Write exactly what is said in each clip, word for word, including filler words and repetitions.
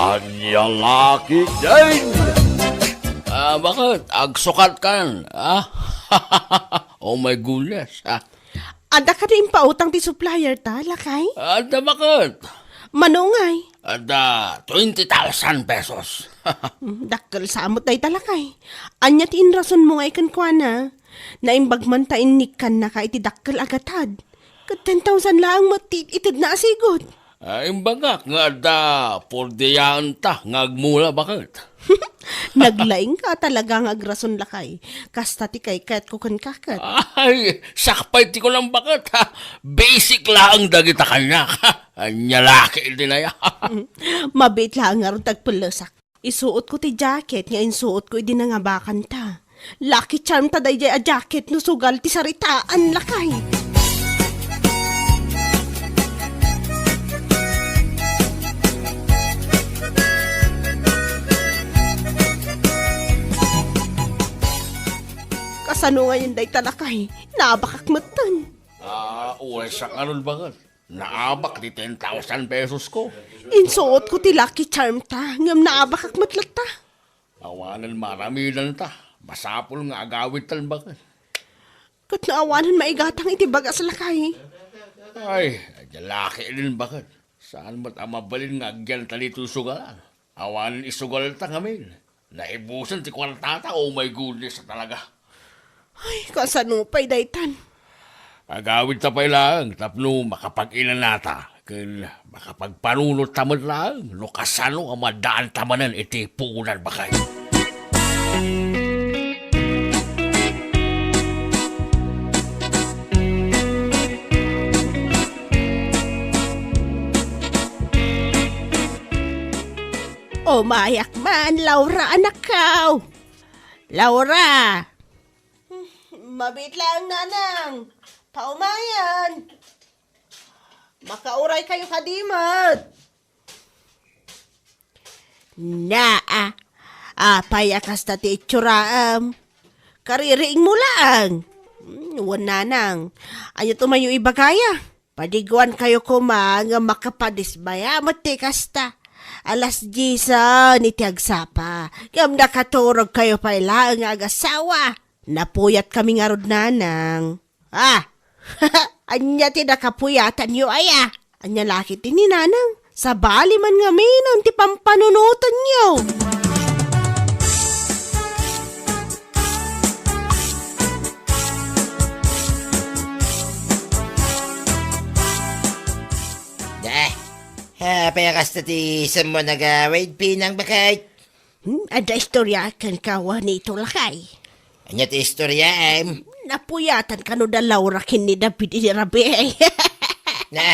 Ania la ketdin? Ah, baket? Agsukatkan, ah? Oh my goodness, ah. Adda kadi impautang ti supplier ta, lakay? Adda, baket? Mano ngay? Adda twenty thousand pesos. Hmm, dakkel sa met dayta, lakay. Ania ti inrasonmo ngay kenkuana? Naimbag man ta innikkannaka iti dakkel a gatad. Ket ten thousand laeng met ti itedna a sigud. Ah, imbagak nga adda pordiaanta nga agmula, baket. Naglaingka talaga nga agrason, lakay. Kasta ti kaykayatko kenka ket. Ay, sakbay ti kunam, baket, ha? Basic laeng dagita kaniak. Ania la ketdin aya? Mabiit laeng ngarud ti agpellesak. Isuotko ti jacket nga insuotko idi nangabakanta. Lucky charm ta daydiay a jacket no sugal ti saritaan, lakay. Kasano ngayen dayta, lakay? Naabakak metten. Ah, uray sa ngarud, baket. Naabak ti ten thousand pesos ko. Insuotko ti lucky charm ta, ngem naabakak met latta. Awanen maaramidanta. Masapul nga agawidtan, baket. Ket no awanen maigatang iti bagas, lakay. Ay, adda la ketdin, baket. Saan met a mabalin nga agyan ta ditoy sugalan? Awanen isugalta ngamin. Naibusen ti kuartata, oh my goodness, talaga. Ay, kasano pay daytan? Agawidta pay laeng tapno makapag-inanata ken makapagpanunotta met laeng no kasano a maddaanta manen iti puonan, baket. Umayak man, Laura, anakko. Laura! Mabiit laeng, nanang. Paumayan. Makauray kayo kadi met. Naa, apay a kasta ti itsuram? Kaririingmo laeng. Hmm, wen, nanang. Ania tumayo ibagaya? Padiguan kayo koma nga makapadismaya met ti kasta. Alas diesen iti agsapa. Ngem nakaturog kayo pay laeng nga agasawa. Napuyat kami ngarud, nanang. Ah! Ania ti nakapuyatanyo aya? Ania la ketdi ni nanang? Sabali man ngamin ti pampanunotanyo. Da, apay a kasta ti isemmo a nagawid, pinang, baket? Hmm, adda istorya kenka, Juanito, lakay. Ania ti istoryaem? Napuyatan kano da Laura ken ni David idi rabii. Na,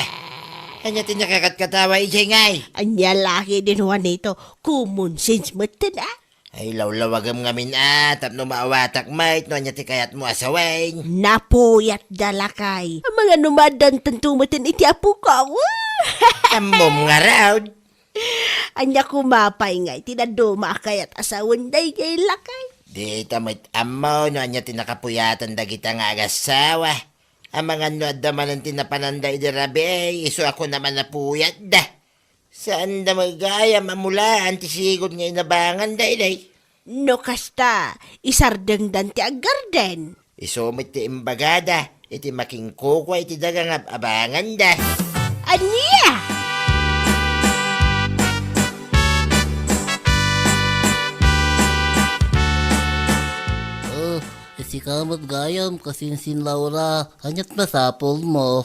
ania ti nakakatkatawa idiay ngay? Ania la ketdin, Juanito? Common sense metten, a. Ay, lawlawagem ngamin, a, tapno maawatak met no ania ti kayatmo a sawen. Napuyatda, lakay. Amangan no maaddantanto metten iti apok. Ammom ngarud. Ania koma pay ngay ti dadduma a kayat a sawen daydiay, lakay? Dita met ammo no ania ti nakapuyatan dagita nga agasawa. Amangan no adda manen ti napananda idi rabii, isu a kunam a napuyatda. Saanda met gayam a mulaan ti sigud nga inabanganda, idi. No kasta, isardengdan ti aggarden. Isu met ti imbagada iti makinkukua iti daga nga ab-abanganda. Ania? Oh, isika met gayam, kasinsin Laura. Aniat masapulmo?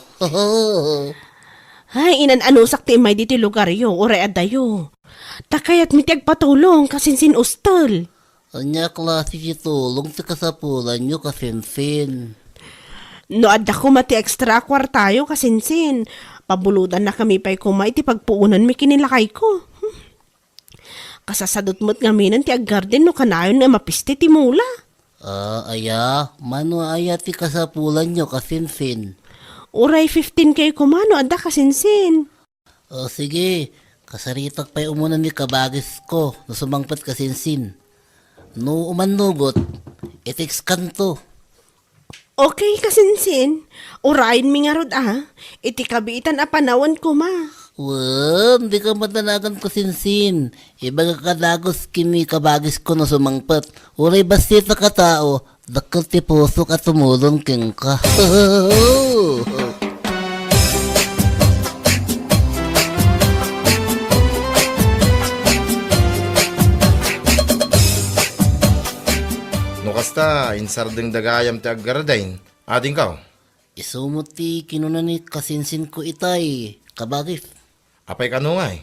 Ay, inan-anusak ti immay ditoy lugaryo, uray addayo. Ta kayatmi ti agpatulong, kasinsin ustel. Ania klase ti tulong ti kasapulanyo, kasinsin? No adda koma ti extra a kuartayo, kasinsin, pabulodannakami pay koma iti pagpuonanmi ken ni lakayko. Hmm. Kasasadot met ngaminen ti aggarden no kanayon nga mapiste ti mula. Ah, aya? Mano aya ti kasapulanyo, kasinsin? Uray fifteen K koma no adda, kasinsin. O sige, kasaritak pay umuna ni kabagisko no sumangpet, kasinsin. No umannugot, i-text kanto. Okay, kasinsin. Urayenmi ngarud a, iti kabiitan a panawen koma. Wen, dika madanagan, kasinsin. Ibagak a dagus ken ni kabagisko no sumangpet. Uray bassit a katao, dakkel ti pusok a tumulong kenka. No kasta, insardengda gayam ti aggaradain. Adingkaw? Isu met ti kinuna ni kasinsinko itay, kabagis. Apay kano ngay?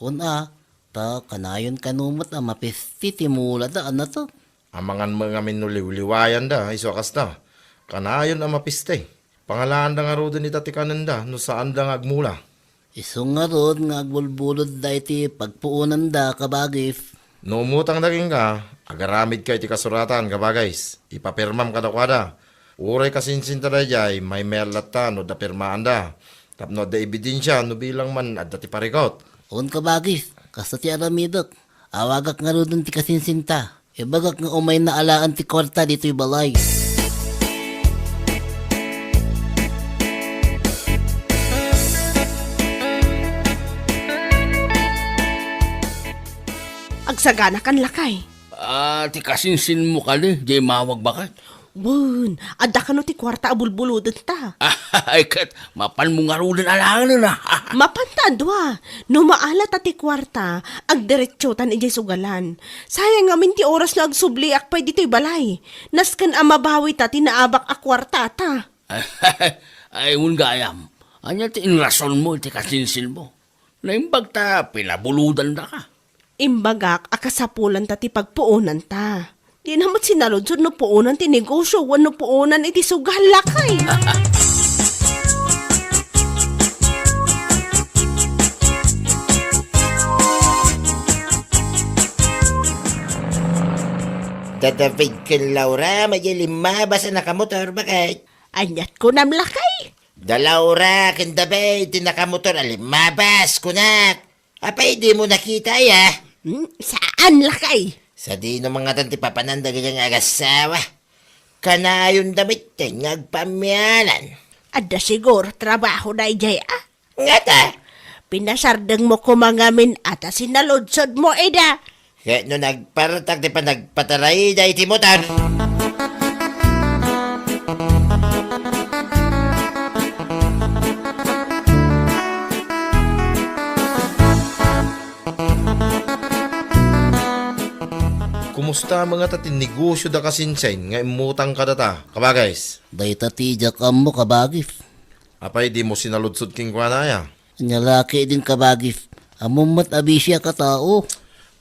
Wen a, ta kanayon kano met a mapisti ti mulada a nateg. Amangan met ngamin no liwliwayanda, isu a kasta. Kanayon a mapisti. Pangalaanda ngaruden ita ti kanenda no saanda nga agmula. Isu ngarud nga agbulbulodda iti pagpuonanda, kabagis. No umutangda kenka, agaramidka iti kasuratan, kabagis. Ipapirmam kadakuada. Uray kasinsinta daydiay, maymayat latta no adda pirmaanda. Tapno adda ebidensia no bilang man adda ti parikut. Wen, kabagis, kasta ti aramidek. Awagak ngaruden ti kasinsinta. Ibagak nga umayna alaen ti kuarta ditoy balay. Agsaganakan, lakay. Ah, ti kasinsinmo kadi, diay mawag baket? Wen, adda kano ti kuarta a bulbulodenta? Ay, ket mapanmo ngaruden alaenen, a? Mapanta a dua. No maala ta ti kuarta, agdiretsotan idiay sugalan. Sayang ngamin ti oras no agsubliak pay ditoy balay. Nasken a mabawita ti naabak a kuartata. Ay, wen gayam. Ania ti inrasonmo iti kasinsinmo? Naimbag ta pinabulodandaka. Imbagak a kasapulanta ti pagpuonanta. Dina met sinaludsod no puonan ti negosio wenno puonan iti sugal, lakay. Da David ken Laura, madi limmabas a nakamotor, baket? Aniat kunam, lakay? Da Laura ken David ti nakamotor a limmabas, kunak. Apay dimo nakita, aya? Hmm, saan, lakay? Sadino mangatan ti papanan dagiti nga agassawa? Kanayonda metten nga agpaamianan. Adda siguro trabaho daydiay, a? Ngata? Pinasardengmo koma ngamin a ta sinaludsodmo ida. Ket no nagpartak ti panagpatarayda iti motor. Kumusta met ngata ti negosio da kasinsin nga immutang kadata, kabagis? Dayta ti diak ammo, kabagis. Apay dimo sinaludsod kenkuana, aya? Ania la ketdin, kabagis. Ammom met a busy a katao.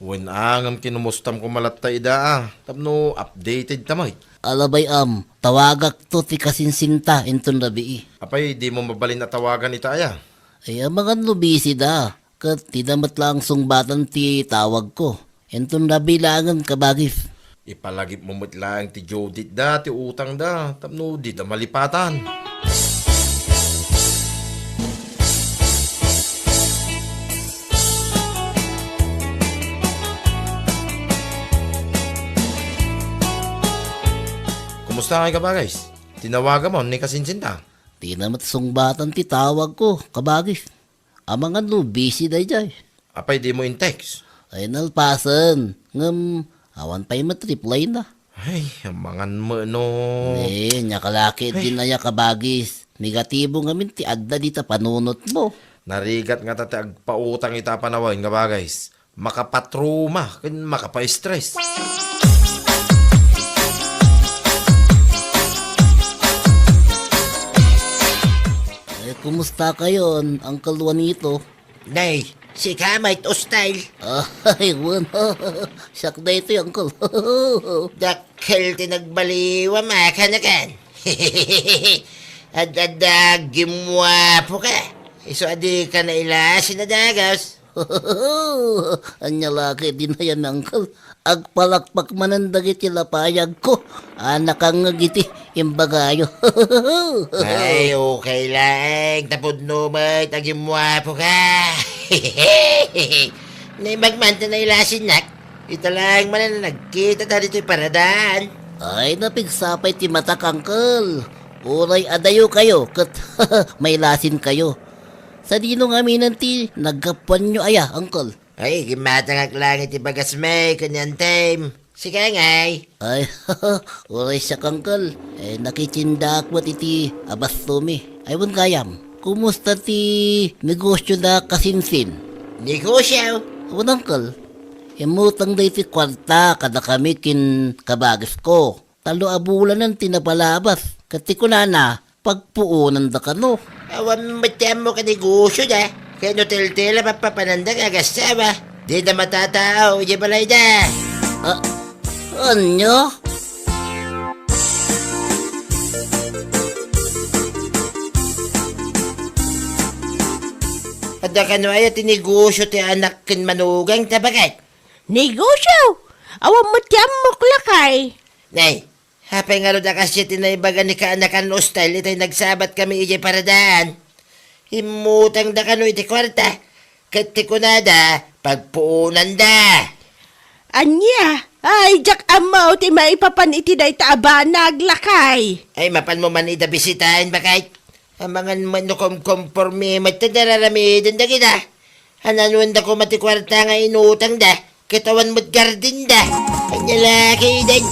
Wen a, ngem kinumustam koma latta ida, a, tapno updated ta met. Ala bay-am, tawagakto ti kasinsinta inton rabii. Apay dimo mabalin a tawagan ita, aya? Ay, amangan no busy da. Ket dida met laeng sungbatan ti tawagko. Inton rabii laengen, kabagis. Ipalagipmo met laeng ti due date da, ti utangda, tapno dida malipatan. Kumusta ngay, kabagis? Tinawagamon ni kasinsinta? Dina met sungbatan ti tawagko, kabagis. Amangan no busy daydiay. Apay dimo in-text? Ay, nalpasen. Ngem, awan pay met reply na. Ay, amangan met no. Ne, ania la ketdin, aya, kabagis. Negatibo ngamin ti adda dita panunotmo. Narigat ngata ti agpautang ita a panawen, kabagis. Makapatruma ken makapa-stress. Eh, kumusta kayon, Uncle Juanito? Nay, sika met, hostile. Ay, wen. Siak daytoy, Uncle. Dakkel ti nagbaliwam a kanakan. Ad-adda gimmuapoka. Isu a dika nailasin a dagus. Ania la ketdin aya, Uncle? Agpalakpak manen dagiti lapayagko a nakangngeg iti imbagayo. Ay, okay laeng, ta pudno met a gimmuapoka. Naimbag man ta nailasinnak. Ita laeng manen a nagkitata ditoy paradaan. Ay, napigsa pay ti matak, Uncle. Uray adayokayo ket mailasinkayo. Sadino ngamin ti naggapuanyo aya, Uncle? Ay, gimmatangak lang iti bagasmi ken ni Antem. Sika ngay. Ay, uray siak, Uncle. Eh, nakitindaak met iti abastomi. Ay, wen gayam. Kumusta ti negosyo da kasinsin? Negosyo? Wen, Uncle. Immutang da iti kuarta kadakami ken kabagisko. Tallo a bulanen ti napalabas. Ket ti kunana, pagpuonanda kano. Awan met ti ammok a negosyo da. Ket no teltela, papapananda nga agassawa. Dida matataaw idiay balayda. Ah, ania? Adda kano aya ti negosyo ti anak ken manugangta, baket? Negosyo? Awan met ti ammok, lakay. Nay, apay ngarud a kasdiay ti naibaga ni kaanakan Ustel itay nagsabatkami idiay paradaan? Immutangda kano iti kuarta, ket ti kunada, pagpuonanda. Ania? Ay, diak ammo ti maipapan iti dayta a banag, lakay. Ay, mapanmo man ida bisitaen, baket? Amangan met no kumkompormi met ti nararamiden dagita. Naanuenda koma ti kuarta nga inutangda, ket awan met gardinda. Ania lakay den?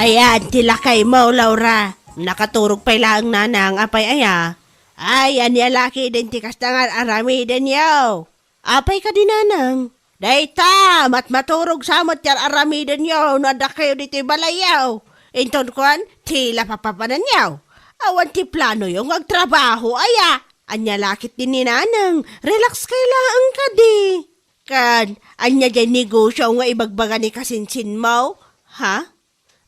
Ayan ti lakaymo, Laura. Nakaturog pay laeng nanang, apay aya? Ay, ania lakay den ti kasta nga ar-aramidenyo? Apay kadi, nanang? Dayta, matmaturog sa met ti ar-aramidenyo no addakayo ditoy balayyo. Inton kuan, ti la papapananyo. Awan ti planoyo nga agtrabaho, aya? Ania la ketdi ni nanang, relax kay laeng kadi. Ken, ania diay negosyo nga ibagbaga ni kasinsinmo? Ha?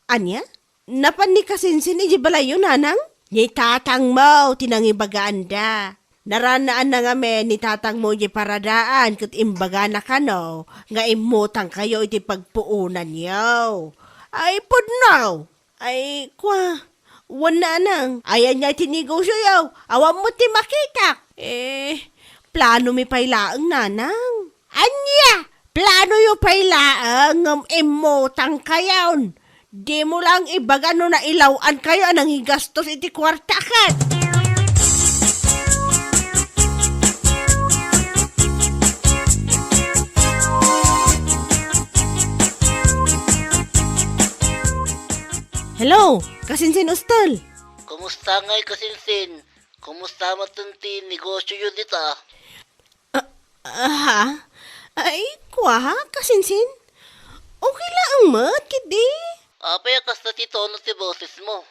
Ania? Napan ni kasinsin idiay balayyo, nanang? Ni tatangmo ti nangibagaanda. Naranaanna ngamin ni tatangmo idiay paradaan ket imbagana kano nga immutangkayo iti pagpuonanyo. Ay, pudno! Ay, kua, wen, nanang, ayan nga iti negosyoyo, awan met ti makitak. Eh, planomi pay laeng, nanang. Ania? Planoyo pay laeng ngem immutangkayon. Dimo lang ibaga no nailaw-ankayo a nangigastos iti kuarta ket. Hello, kasinsin Ustel? Kumusta ngay, kasinsin? Kumusta met ti negosyoyo dita? Ah, aha? Ay, kua, kasinsin? Okay laeng met, ketdi. Apay a kasta ti tono ti bosesmo?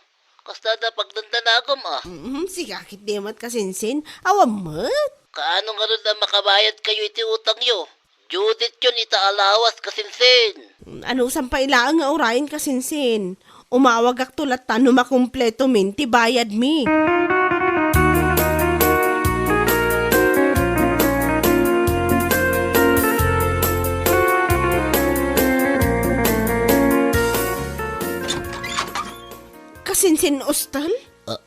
Kasta da pagdandanagom, a. Mm, sika ketdi met, kasinsin. Awan met. Kaano ngarud a makabayadkayo iti utangyo? Due date-yon ita a lawas, kasinsin. Anusan pay laeng nga urayen, kasinsin? Umawagakto latta no makumpletomin ti bayadmi. Kasinsin, Ustel? Ah,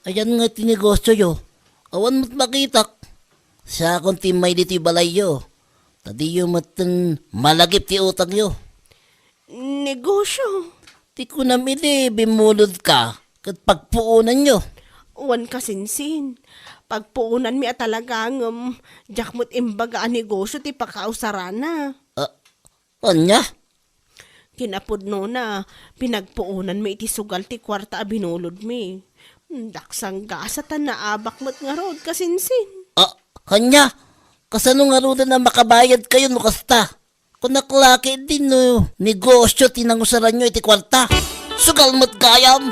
ayan nga ti negosyoyo. Awan met makitak. Siakon ti immay ditoy balayyo. Ta diyo metten malagip ti utangyo. Negosyo. Ti kunam idi bimmulodka ket pagpuonanyo. Wen, kasinsin. Pagpuonanmi a talaga ngem diak met imbaga a negosyo ti pakausarana. Ah, ania? Kinapudnona, pinagpuonanmi iti sugal ti kuarta a binulodmi. Daksang gasa ta naabak met ngarud, kasinsin. Ah, ania? Kasano ngaruden a makabayadkayo no kasta? Kunak la ketdi no negosyo ti nangusaranyo iti kuarta. Sugal met gayam.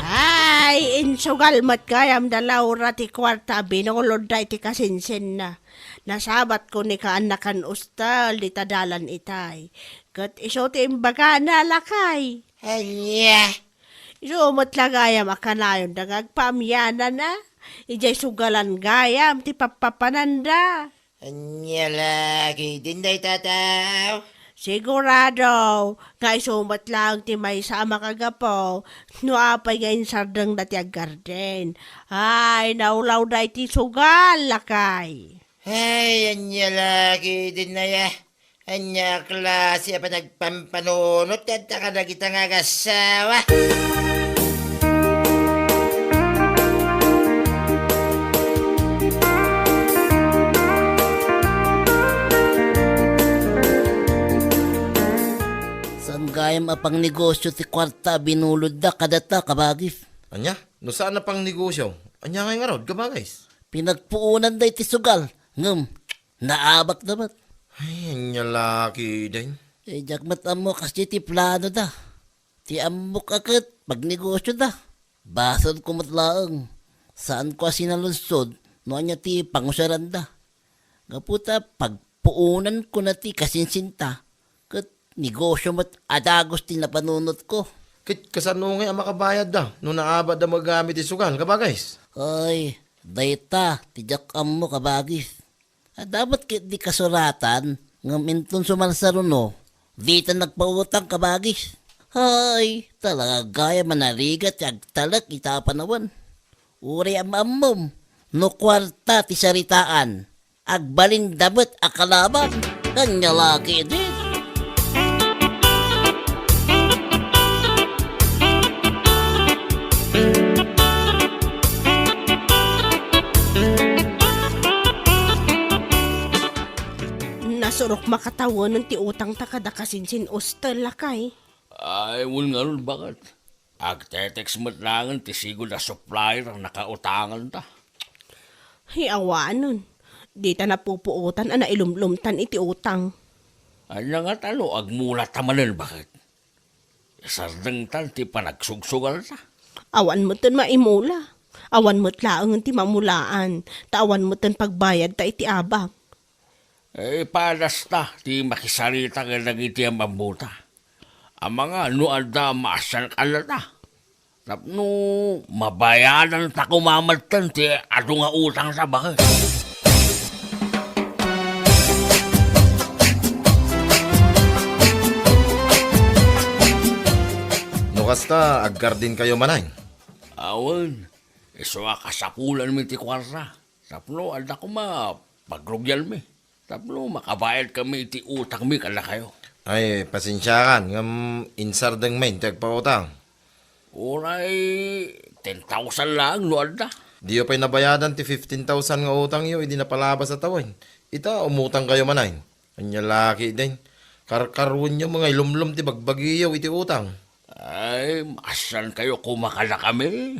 Ay, insugal met gayam da Laura ti kuarta a binulodda iti kasinsinna. Nasabatko ni kaanakan Ustel dita dalan itay. Ket isu ti imbagana, lakay. Ania? Isu met la gayam a kanayonda nga agpaamianan a. Idiay sugalan gayam ti pappapananda. Ania la ketdin dayta a tao? Sigurado nga isu met laeng ti maysa a makagapu no apay nga insardengda ti aggardin. Ay, naulawda iti sugal, lakay. Ay, ania la ketdin aya? Ania a klase a panagpampanunot ti adda kadagita nga agassawa? Saan gayam a pangnegosio ti kuarta a binulodda kadata, kabagis? Ania? No saan a pangnegosio, ania ngay ngarud, kabagis? Pinagpuonanda iti sugal, ngem naabakda met. Ay, ania la ketdin? Eh, diak met ammo kasdi ti planoda. Ti ammok a ket pagnegosioda. Basolko met laeng. Saanko a sinaludsod no ania ti pangusaranda. Gapu ta pagpuonanko na ti kasinsinta, ket negosio met a dagus ti napanunotko. Ket kasano ngay a makabayadda no naabakda met gamin ti sugal, kabagis? Ay, dayta ti diak ammo, kabagis. Adda met ketdi kasuratan, ngem inton sumarsaruno, dita nagpautang, kabagis. Hay, talaga gayam a narigat ti agtalek ita a panawen. Uray am-ammom, no kuarta ti saritaan, agbalinda met a kalaban. Ania la ketdin? Nasurok makatawenen ti utangta kada kasinsin-ustel, lakay. Ay, wen ngarud, baket. Agte-text met laengen ti sigud a supplier a nakautanganta. Hay, awanen. Dita napupuotan a nailumlumtan iti utang. Ania ngata no agmulata manen, baket? Isardengtan ti panagsugsugalta. Awan metten maimula. Awan met laengen ti mamulaan, ta awan metten pagbayadta iti abak. Eh, padasta ti makisarita kadagiti am-ammota. Amangan no adda maasian kadata. Tapno mabayadanta koma metten ti adu nga utangta, baket. No kasta, aggardinkayo manen? Awan, isu a kasapulanmi ti kuarta. Tapno adda koma pagrugianmi. Tapno makabayadkami iti utangmi kadakayo. Ay, pasensiakan, ngem insardengmin ti agpautang. Uray ten thousand laeng no adda. Diyo pay nabayadan ti fifteen thousand nga utangyo idi napalabas a tawen. Ita, umutangkayo manen. Ania la ketdin? Karkaruenyo nga ilumlom ti bagbagiyo iti utang. Ay, maasiankayo koma kadakami.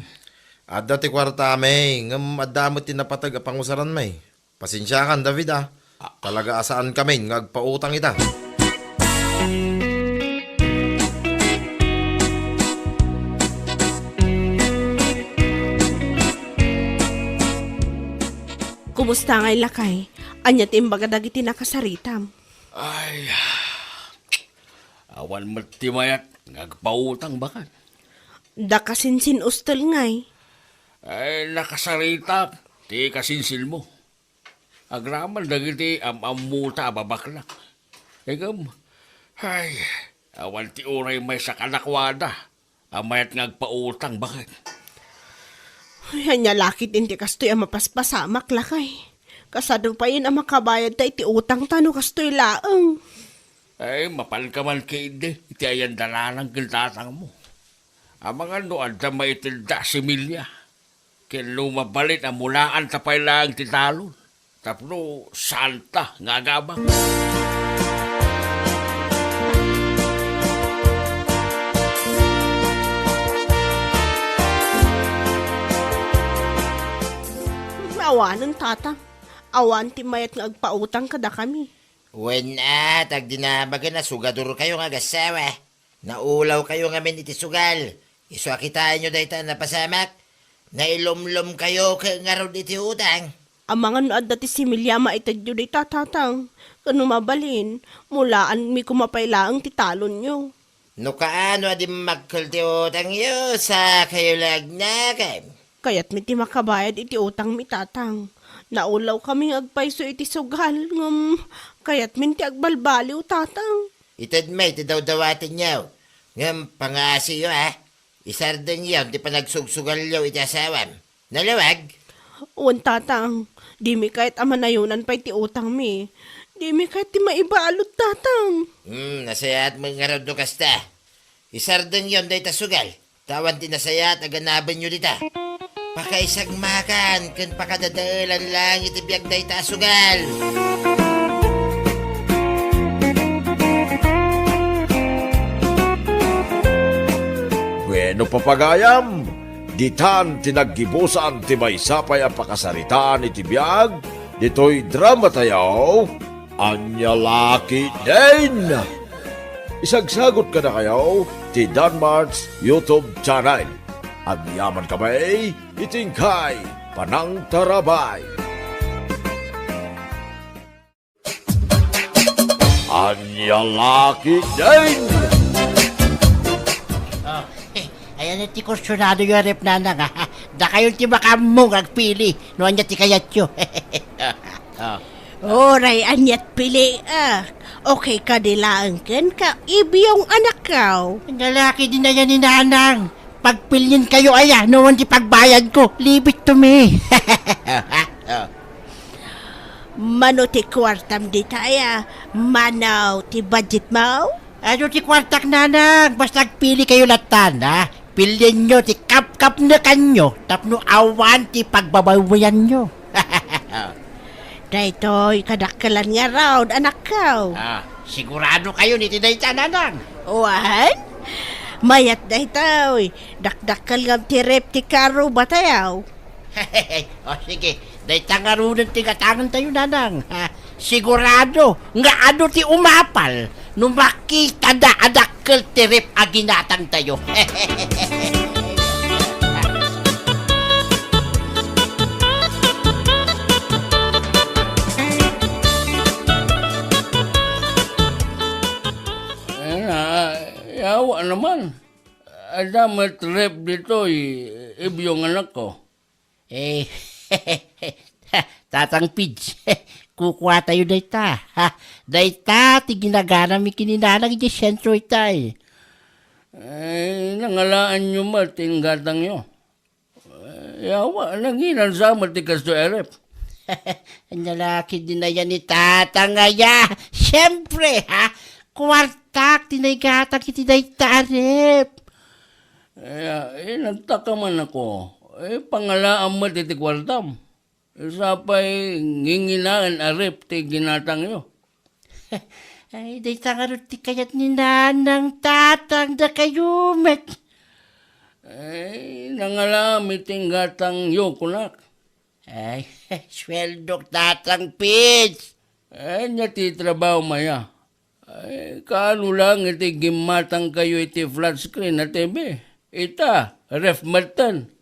Adda ti kuartami, ngem adda met ti napateg a pangusaranmi. Pasensiakan, David, a. Talaga a saankamin nga agpautang ita. Kumusta ngay, lakay? Ania ti imbaga dagiti nakasaritam? Ay, awan met ti mayat nga agpautang, baket. Da kasinsin-ustel ngay? Ay, nakasaritak ti kasinsinmo. Agraman dagiti am-ammota a babaklak. Ngem, ay, awan ti uray maysa kadakuada a mayat nga agpautang, baket. Ay, ania la ketdin ti kastoy a mapaspasamak, lakay? Kasano payen a makabayadta iti utangta no kastoy laeng? Ay, mapanka man ketdi iti ayan dananang ken tatangmo. Amangan no adda maitedda a similya. Ken no mabalin a mulaanta pay laeng ti talon, tapno saanta nga agabak. Awanen, tata. Awan ti mayat nga agpautang kadakami. Wen a, ta agdinabagen a sugadorkayo nga agassawa. Naulawkayo ngamin iti sugal. Isu a kitaenyo dayta a napasamak. Nailumlomkayo ket ngarud iti utang. Amangan no adda ti similya a maitedyo dayta, tatang. Ken no mabalin, mulaanmi koma pay laeng ti talonyo. No kaano a dimmakkel ti utangyo, saakayo la agnakem. Kayatmi ti makabayad iti utangmi, tatang. Naulawkami nga agpayso iti sugal, ngem kayatmin ti agbalbaliw, tatang. Ited met ti dawdawatenyo. Ngem pangaasiyo, a. Isardengyon ti panagsugsugalyo iti asawam. Nalawag? Wen, Tatang. Dimi kayat a manayonan pay ti utangmi. Dimi kayat ti maibalud, Tatang. Hmm, nasayaat met ngarud no kasta. Isardengyon dayta sugal. Ta awan ti nasayaat a ganabenyo dita. Pakaisagmakan ken pakadadaelan laeng iti biag dayta a sugal. Wenno, papagayam, ditan ti naggibusan ti maysa pay a pakasaritaan iti biag ditoy dramatayo. Ania la ketdin? Isagsagut kadakayo ti Danmart's YouTube channel. Agyaman kami iti inkay panangtarabay. Ania la ketdin? Oh, ayan ti kursunado yo, Rep, Nanang, a. Dakayon ti makaammo nga agpili no ania ti kayatyo. Oh. Uray aniat pili, a. Okay kadi laeng kenka, Ibyong anakko. Ania la ketdin aya ni Nanang. Pagpilienkayo aya, no wen ti pagbayadko, leave it to me. Oh. Mano ti kuartam dita aya? Mano ti budgetmo? Adu ti kuartak, Nanang, basta agpilikayo lattan, a. Pilienyo ti kapkapnekanyo tapno awan ti pagbabaybayanyo. Daytoy kadakkelan ngarud, anakko. Ah, siguradokayon iti dayta, Nanang? Wen? Mayat daytoy. Dakdakkel ngem ti ref ti karrubatayo. O, sige, dayta ngaruden ti gatangentayo, Nanang. Ha, sigurado nga adu ti umapal no makitada a dakkel ti ref a ginatangtayo. Ay, na, yawa naman. Adda met ref ditoy, Ibyong anakko. Eh, Tatang Pids, kukuatayo dayta, ha? Dayta ti ginaganami ken ni Nanang idiay sentro itay. Eh, nangalaanyo met ti inggatangyo. Eh, yawa, nanginansa met ti kastoy a ref. Ania la ketdin aya ni Tatang aya? Siempre, ha? Kuartak ti naigatang iti dayta a ref. Eh, eh, nagtaka man ako. Eh, pangalaam met iti kuartam. Sapay nginginaen a ref ti ginatangyo. Ay, dayta ngarud ti kayat ni Nanang, Tatang, dakayo met. Ay, nangalaam iti inggatangyo, kunak. Ay, sueldok, Tatang Pids. Ania ti trabahom aya? Ay, kaano lang iti gimmatangkayo iti flat screen a T V? Ita, ref metten.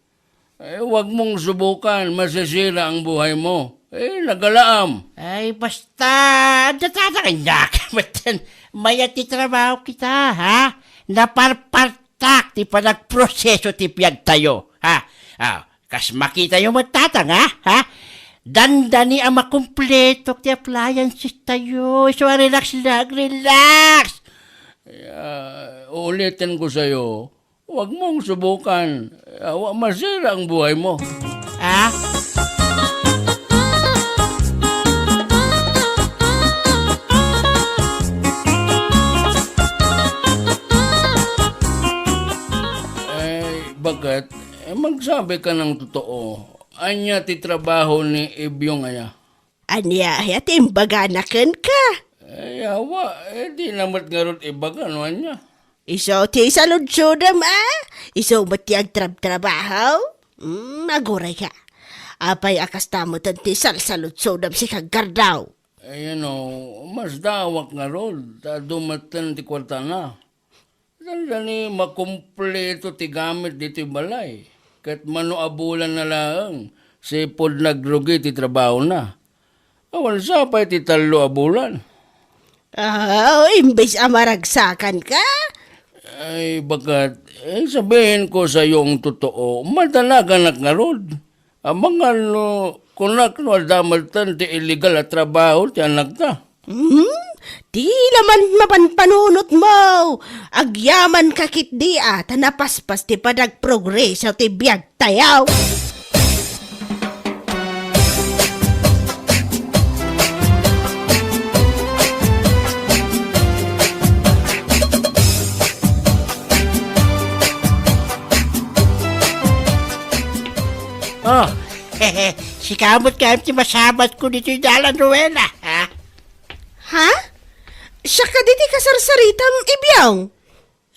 Ay, wag mong subukan, masisira ang buhay mo. Eh, nagalaam. Ay, basta, adda Tatang, ania ka metten. Mayat ti trabaho kita, ha? Naparpartak ti panagproseso ti biagtayo, ha? Ah, kas makitayo met, Tatang, ha? Ha? Dandani a makumpleto ti appliances tayo. So, relax lang, relax. Ah, ulitin ko sa'yo, wag mong subukan. Awa, masira ang buhay mo. Ah? Ay, bakit? Eh, magsabi ka ng totoo. Anya ti trabaho ni Ibyong aya? Ania aya ti imbagana kenka? Ay, awa, eh, di na met ngarud ibaga no anya. Isu ti saludsodem, a? Isu met ti agtrabtrabaho? Hmm, aguray ka. Apay a kasta metten ti salsaludsodem, sika, Gardaw? Ay, ano, masdaawak ngarud, ta adu metten ti kuartana. Dandani makumpleto ti gamit ditoy balay, ket mano a bulan na laeng, sipud nagrugi ti trabahona. Awan sa pay ti tallo a bulan. Ah, imbes a maragsakan ka? Ay, bakat, eh, sabihin ko sayo ang totoo, madanaganak ngarud. Amangan no, kunak no adda metten ti illegal a trabaho ti anakta. Hmm? Di laman mapanpanunotmo. Agyamanka ketdi a, ta napaspas ti panagprogreso ti biagtayo. Oh, sika met kayat ti masabatko ditoy dalan, Rowena, ha? Ha? Siak kadi ti kasarsaritam, Ibyong?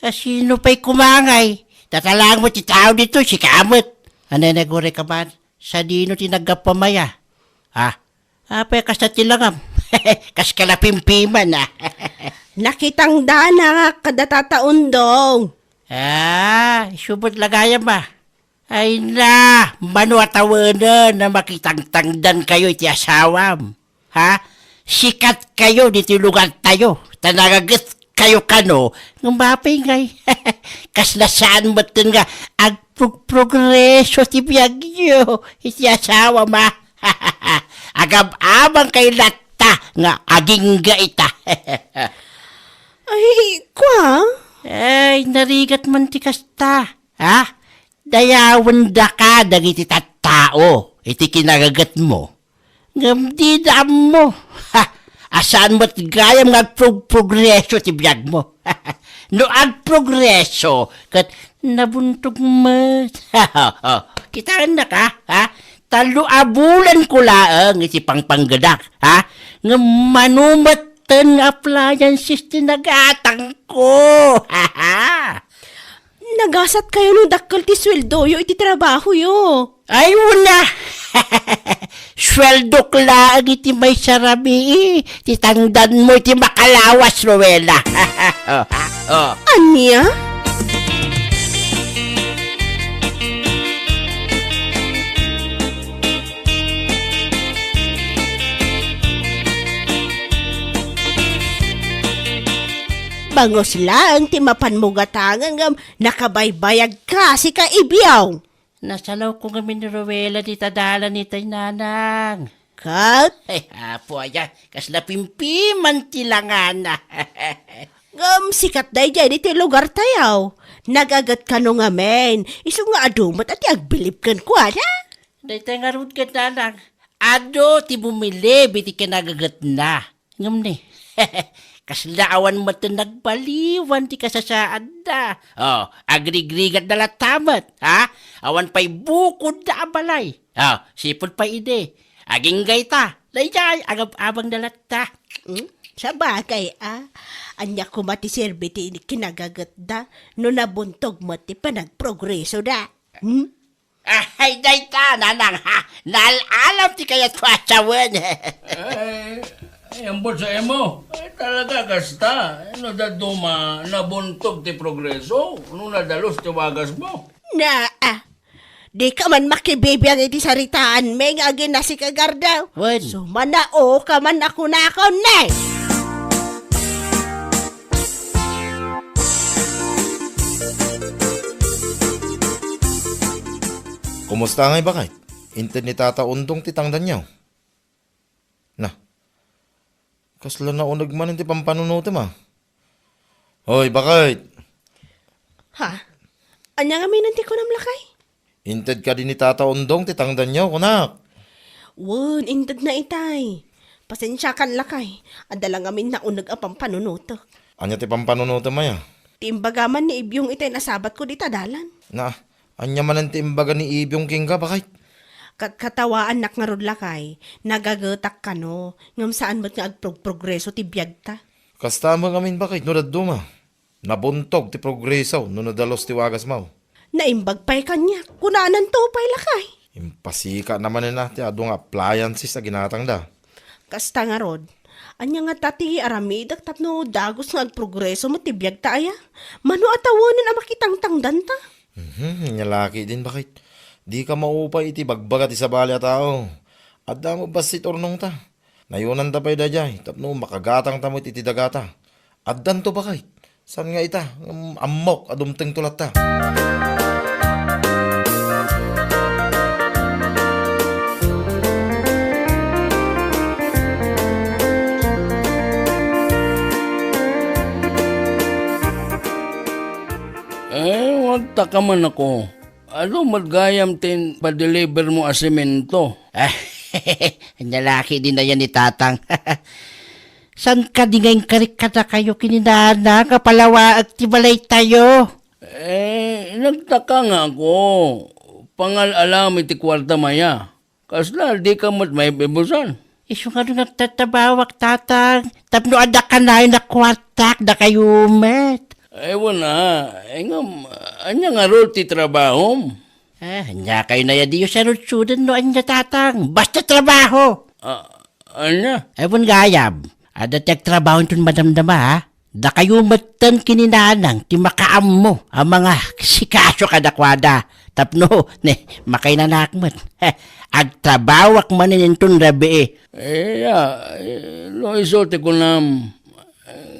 A, sino pay koma ngay? Tatalaang met ti tao ditoy, sika met. Anay, naguray ka man. Sadino ti naggapuam aya? Ah, apay kasta ti langam? Kas ka napimpiman, ah. Nakitangdanak kada Tata Undong. Ah, isu met la gayam, ah. Ay na, mano a tawenen a makitangtangdankayo iti asawam? Ha? Sikatkayo ditoy lugartayo, ta nangagetkayo kano, ngem apay ngay? Kasla saan metten nga agprogprogreso ti biagyo iti asawam, a? Agab-abangkayo latta nga agingga ita. Ay, kua? Ay, narigat man ti kasta, ha? Dayawendaka dagiti tattao iti kinagagetmo, ngem dida ammo, ha, a saan met gayam nga agprog-, progreso ti biagmo. No agprogreso, ket nabuntog met. Kitaennaka, ha? Tallo a bulanko laeng iti pangpanggedak, ha? Ngem mano metten nga appliances ti nagatangko. Nagasatkayo no dakkel ti sueldoyo iti trabahoyo. Ay, una! Sueldok laeng iti maysa rabii ti tangdanmo iti makalawas, Rowena. Oh. Ania? Bangus laeng ti mapanmo gatangen ngem nakabaybayagka, sika Ibyong. Nasalawko ngamin ni Rowena dita dalan itay, nanang. Ket? Ay, apo aya, kasla pimpiman ti langana. Ngem sikat daydiay ditoy lugartayo. Nagaget kano ngamin, isu nga adu met a ti agbilib kenkuana. Daytoy ngarud ket, nanang, adu ti bumilib iti kinagagetna. Ngem ni, kasla awan met nagbaliwan ti kasasaadda. Oh, agrigrigatda latta met, ha? Awan pay bukodda a balay. Oh, sipud pay idi. Agingga ita, daydiay, agab-abangda latta. Hmm? Sabagay, a. Ania koma ti serbi ti kinagagetda no nabuntog met ti panagprogresoda? Hmm? Ay, dayta, nanang, ha? Naal-alam ti kayatko a sawen. Ay, ay, ambot sa imo. Ay, talaga, kasta. No dadduma, nabuntog ti progreso, no nadalus ti wagasmo. Na, ah, di ka man makibibiag iti saritaanmi nga aginasikagarda. Wen. Sumanao ka man a kunakon, ne? Kumusta ngay, baket? Inted ni Tata Undong ti tangdanyo. Na, kasla nauneg manen ti pampanunotem, a. Hoy, baket! Ha? Ania ngamin ti kunam, lakay? Inted kadi ni Tata Undong ti tangdanyo, kunak. Wen, intedna itay. Pasensiakan, lakay. Adda la ngamin nauneg a pampanunotek. Ania ti pampanunotem aya? Ti imbaga man ni Ibyong itay nasabatko dita dalan. Na, ania manen ti imbaga ni Ibyong kenka, baket? Kat-, katawaannak ngarud, lakay. Nagagetak kano, ngem saan met nga agprog-progreso ti biagta. Kasta met ngamin, baket, no dadduma. Nabuntog ti progreso no nadalus ti wagasmo. Naimbag pay kaniak, kunananto pay, lakay. Impasika na manen a ti adu nga appliances a ginatangda. Kasta ngarud, ania ngata ti aramidek tapno dagus nga agprogreso met ti biagta aya? Mano a tawenen a makitangtangdanta? Mhm, ania la ketdin, baket. Dika maupay iti bagbaga ti sabali a tao. Adda met bassit urnongta. Nayonanta pay daydiay tapno makagatangta met iti dagata. Addanto, baket. Saan nga ita, ngem ammok a dumtengto latta. Nagtaka man ako. Adu met gayam ti padeliver mo a semento. Ania la ketdin aya ni Tatang. Saan kadi nga inkarik kadakayo ken ni Nanang a palawaek ti balaytayo? Eh, nagtaka nga ako. Pangal-alam iti kuarta maya. Kasla, dika met maibibusan. Isu nga no nagtatrabawak, Tatang, tapno adda kanayon a kuartak, dakayo met. Ay, wen a. Ay, ngem, ania ngarud ti trabahom? Ah, ania kayo naya diyo sarudsuden no ania, Tatang? Basta trabaho! Ah, ania? Ay, wen gayam. Adda ti agtrabaho inton madamdama, ha? Dakayo metten ken ni Nanang ti makaammo a mangasikaso kadakuada tapno, ne, makainanak met. Agtrabawak manen inton rabii. Eh, ya, eh, no isu ti kunam,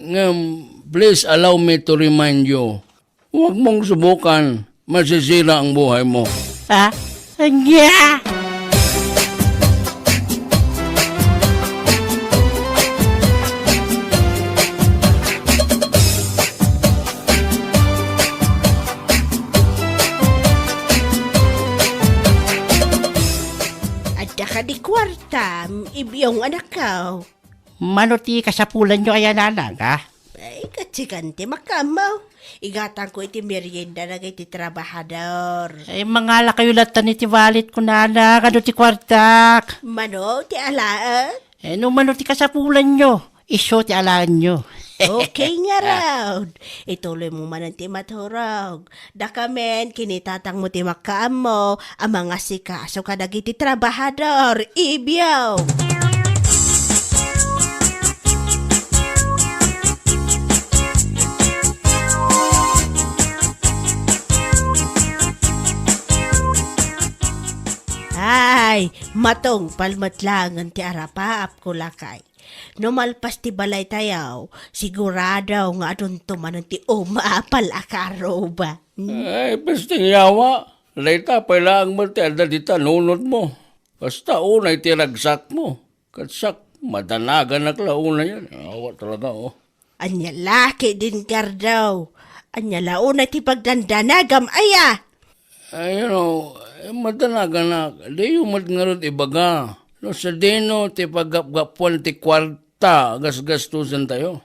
ngem please allow me to remind you, huwag mong subukan. Masisira ang buhay mo. Ha? Ania? Adda kadi kuartam, Ibyong anakko? Mano ti kasapulanyo aya, Nanang, a? Ay, katsikan ti makaammo. Igatangko iti merienda dagiti trabahador. Ay, mangalakayo latta iti wallet ko, Nanang. Adu ti kuartak? Mano ti alaen? Eh, no mano ti kasapulanyo, isu ti alaenyo. Okay ngarud. Ituloy mo manen ti maturog. Dakamen, ken ni Tatang mo ti makaammo a mangasikaso kadagiti trabahador, Ibyo. Ay, matungpal met laengen ti arapaapko, lakay. No malpas ti balaytayo, sigurado nga adunto manen ti umapal a karuba. Hmm? Ay, pesting yawa. Dayta pay laeng met ti adda dita nunotmo. Basta unay ti ragsakmo. Ket siak, madanaganak la unayen. Awa talaga, oh. Ania la ketdin, Gardaw? Ania la unay ti pagdandanagam aya? Ay, you know, eh, madanaganak, diyo met ngarud ibaga no sadino ti paggapgapuan ti kuarta a gasgastusentayo.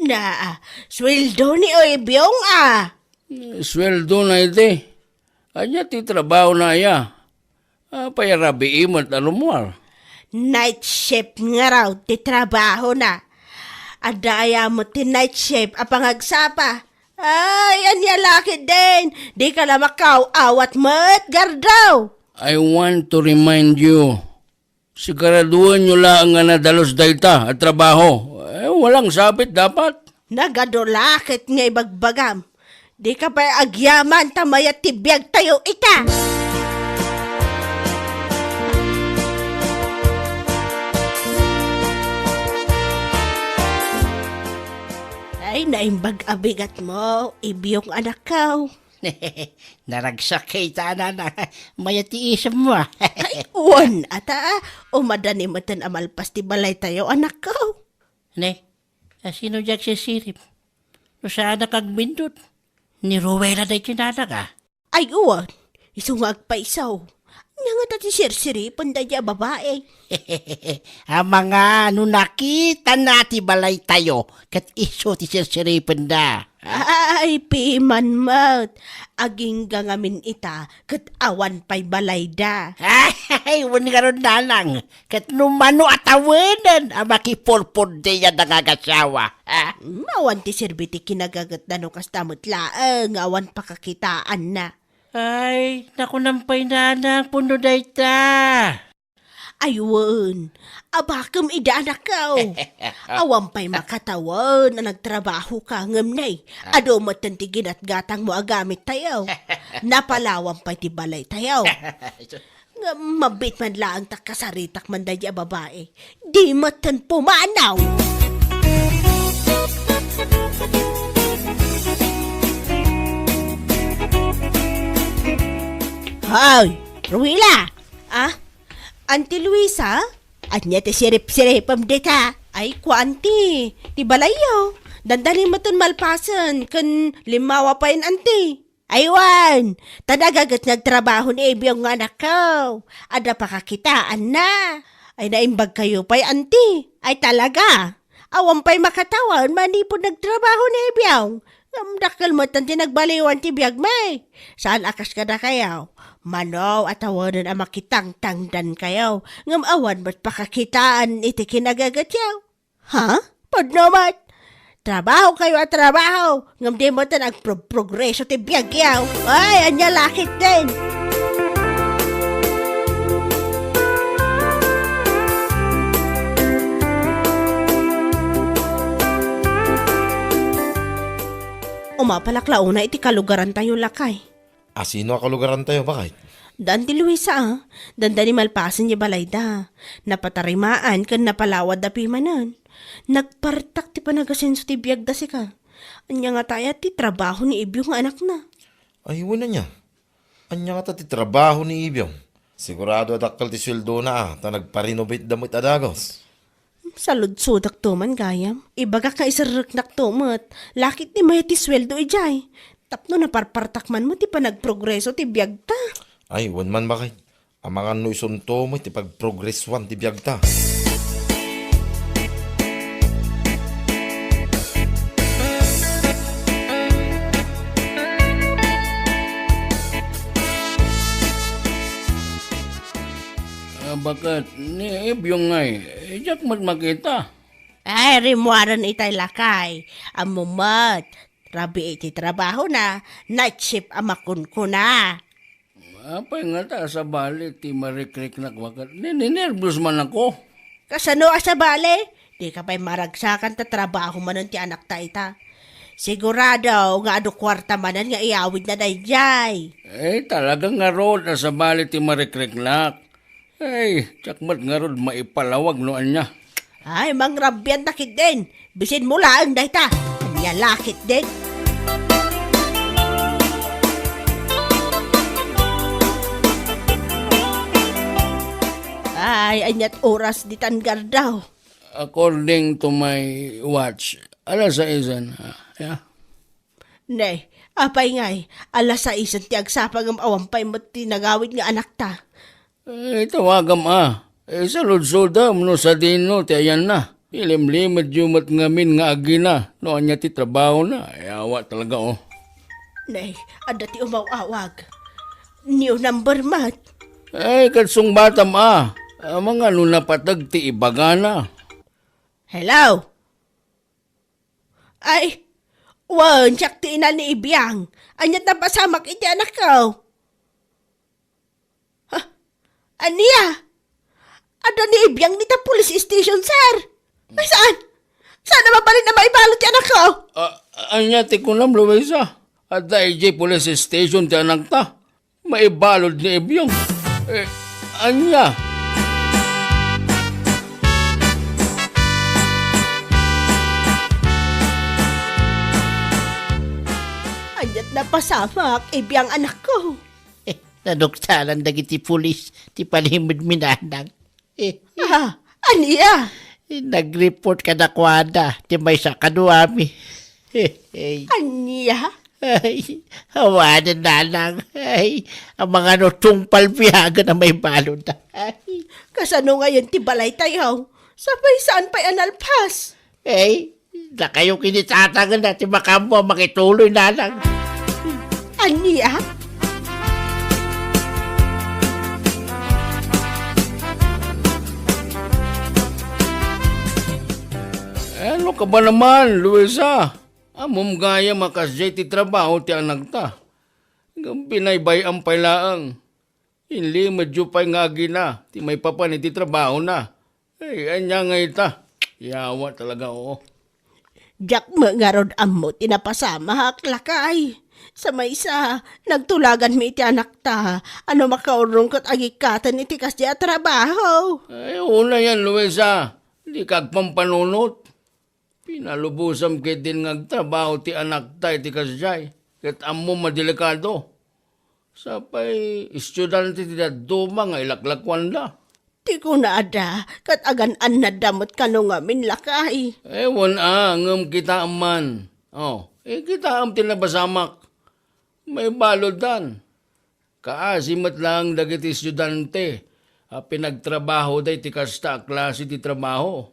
Na, sueldo ni Oy Byong, a. Eh, sueldona iti. Ania ti trabahona aya? Apay a rabii met a rummuar? Night shift ngarud ti trabahona. Adda aya met ti night shift a pangagsapa? Ay, ania la ketdin? Dika la makaw-awat met, Gardaw! I want to remind you, siguraduenyo laeng nga nadalus dayta a trabaho. Eh, walang sabit dapat. Nagadu la ket nga ibagbagam. Dika pay agyaman ta mayat ti biagtayo ita. Ay, naimbag a bigatmo, Ibyong anakko. Naragsak kay ta, Nanang. Mayat ti isemmo, a. Ay, wen, ata, a. Umadani metten a malpas ti balaytayo, anakko. Ne, a sino diay agsisirip? No saanak agbindut, ni Rowena daytoy, Nanang, a. Ay, wen, isu nga agpayso. Ania ngata ti sirsiripen daydiay a babai? Amangan no nakitana ti balaytayo, ket isu ti sirsiripenda. Ay, piman met. Agingga ngamin ita, ket awan pay balayda. Ay, wen ngarud, Nanang, ket no mano a tawenen a makipurpurdi a nangagasawa, a? Mm, awan ti serbi ti kinagagetda no kasta met laeng nga awan pakakitaanna. Ay, nakunam pay, Nanang, pudno dayta. Ay, wen, abakem ida, anakko. Awan pay makatawen a nagtrabahoka, ngem ne, adu metten ti ginatgatangmo a gamittayo. Napalawan pay ti balaytayo. Ngem mabiit man laeng ta kasaritak man daydiay a babai. Di metten pumanaw. Hoy, Ruila! Ah? Auntie Luisa? Ania ti sirip-siripem dita? Ay, kua, Auntie. Ti balayyo. Dandani metten malpasen ken limmawa payen, Auntie. Ay wen, ta nagaget nga agtrabaho ni Ebiong nga anakko. Adda pakakitaanna. Ay naimbagkayo pay, anti. Ay talaga. Awan pay makatawen manipud nagtrabaho ni Ebiong. Ngem dakkel met ti nagbaliwan ti biagmi. Saan a kas kadakayo. Mano a tawenan a makitangtangdankayo. Ngem awan met pakakitaan iti kinagagetyo. Ha? Pudno met. Trabahokayo a trabaho, ngem di met agprogrogreso ti biagyo. Ay, ania la ketdin. Umapalak la unay iti kalugarantayo, lakay. A sino a kalugarantayo, baket? Daan ti Luisa, a. Dandani malpasen ti balayda. Napatarimaan ken napalawadda pimanen. Nagpartak ti panagasenso ti biagda sika. Ania ngata aya ti trabaho ni Ibyo nga anakna? Ay, wen ania. Ania ngata ti trabaho ni Ibyo? Sigurado a dakkel ti sueldona, a, ta nagpa-renovateda met a dagus. Saludsodakto man gayam. Ibagak nga iserreknakto met. La ketdi mayat ti sueldo idiay. Tapno naparpartak man met ti panagprogreso ti biagta. Ay, wen man, baket. Amangan no isunto met ti pagprogresuan ti biagta. Ah, baket ni Ibyong ngay, diak met makita. Ay, rimmuaren itay, lakay. Ammom met, rabii ti trabahona, night shift a makunkuna. Apay ngata a sabali ti marikriknak, baket? Ni-, ninerbios man ako. Kasano a sabali? Dika pay maragsakan ta trabaho manen ti anakta ita. Sigurado nga adu kuarta manen nga iyawidna daydiay. Eh, talaga ngarud a sabali ti marikriknak. Ay, diak met ngarud maipalawag no ania. Ay, mangrabianta ketdin. Bisinmo laeng dayta. Ania la ketdin. Ay, aniat oras ditan gardaw? According to my watch, alas saisan, ah, ya. Ne, apay ngay, alas saisan ti agsapa ngem awan pay met ti nagawid nga anakta. Eh, tawagam a. Eh, saludsodam no sadino ti ayanna. Ilimlimedyo met ngamin nga agina no ania ti trabahona. Ay, awa talaga, oh. Ne, adda ti umaw-awag. New number met. Eh, ket sungbatam a. Amangan no napateg ti ibagana. Hello? Ay, wen, siak ti ina ni Ibiang. Aniat napasamak iti anakko? Ha? Ania? Adda ni Ibiang dita police station, sir. Ay, saan? Saan a mabalin a maibalud ti anakko? Ah, ania ti kunam, Luisa? Adda idiay police station ti anakta. Maibalud ni Ibyong. Eh, ania? Aniat napasamak, Ibyang anakko? Eh, naduktalan dagiti pulis ti panimedmi, nanang. Ah, ania? Nag-report kadakuada ti maysa kaduami. Ania? Ay, awanen, nanang. Ay, amangan no tungpal biagen a maibalud. Ay. Kasano ngayen ti balaytayo? Sapay saan pay a nalpas? Ay, dakayo kini tatang a ti makaammo a makituloy, nanang. Ania? Ano ka ba naman, Luisa? Ammom gayam a kasdiay ti trabaho ti anakta. Ngem binaybay-am pay laeng. Inlimedyo pay nga agina ti maipapan iti trabahona. Ay, ania nga ita? Yawa talaga, oo. Diak met ngarud ammo ti napasamak, lakay. Sa maysa, nagtulaganmi iti anakta. Ano makaurrong ket agikkaten iti kasdiay a trabaho? Ay, unayen, Luisa. Dika agpampanunot. Pinalubosam ketdin nga agtrabaho ti anakta iti kasdiay, ket ammom a delikado. Sapay estudiante ti dadduma nga ilaklakuanda. Ti kunada, ket agan-annadda met kano ngamin, lakay. Ewan a, ngem kitaem man. Oh, eh, kitaem ti napasamak. Maibaluddan. Kaasi met laeng dagiti estudiante a pinagtrabahoda iti kasta a klase ti trabaho.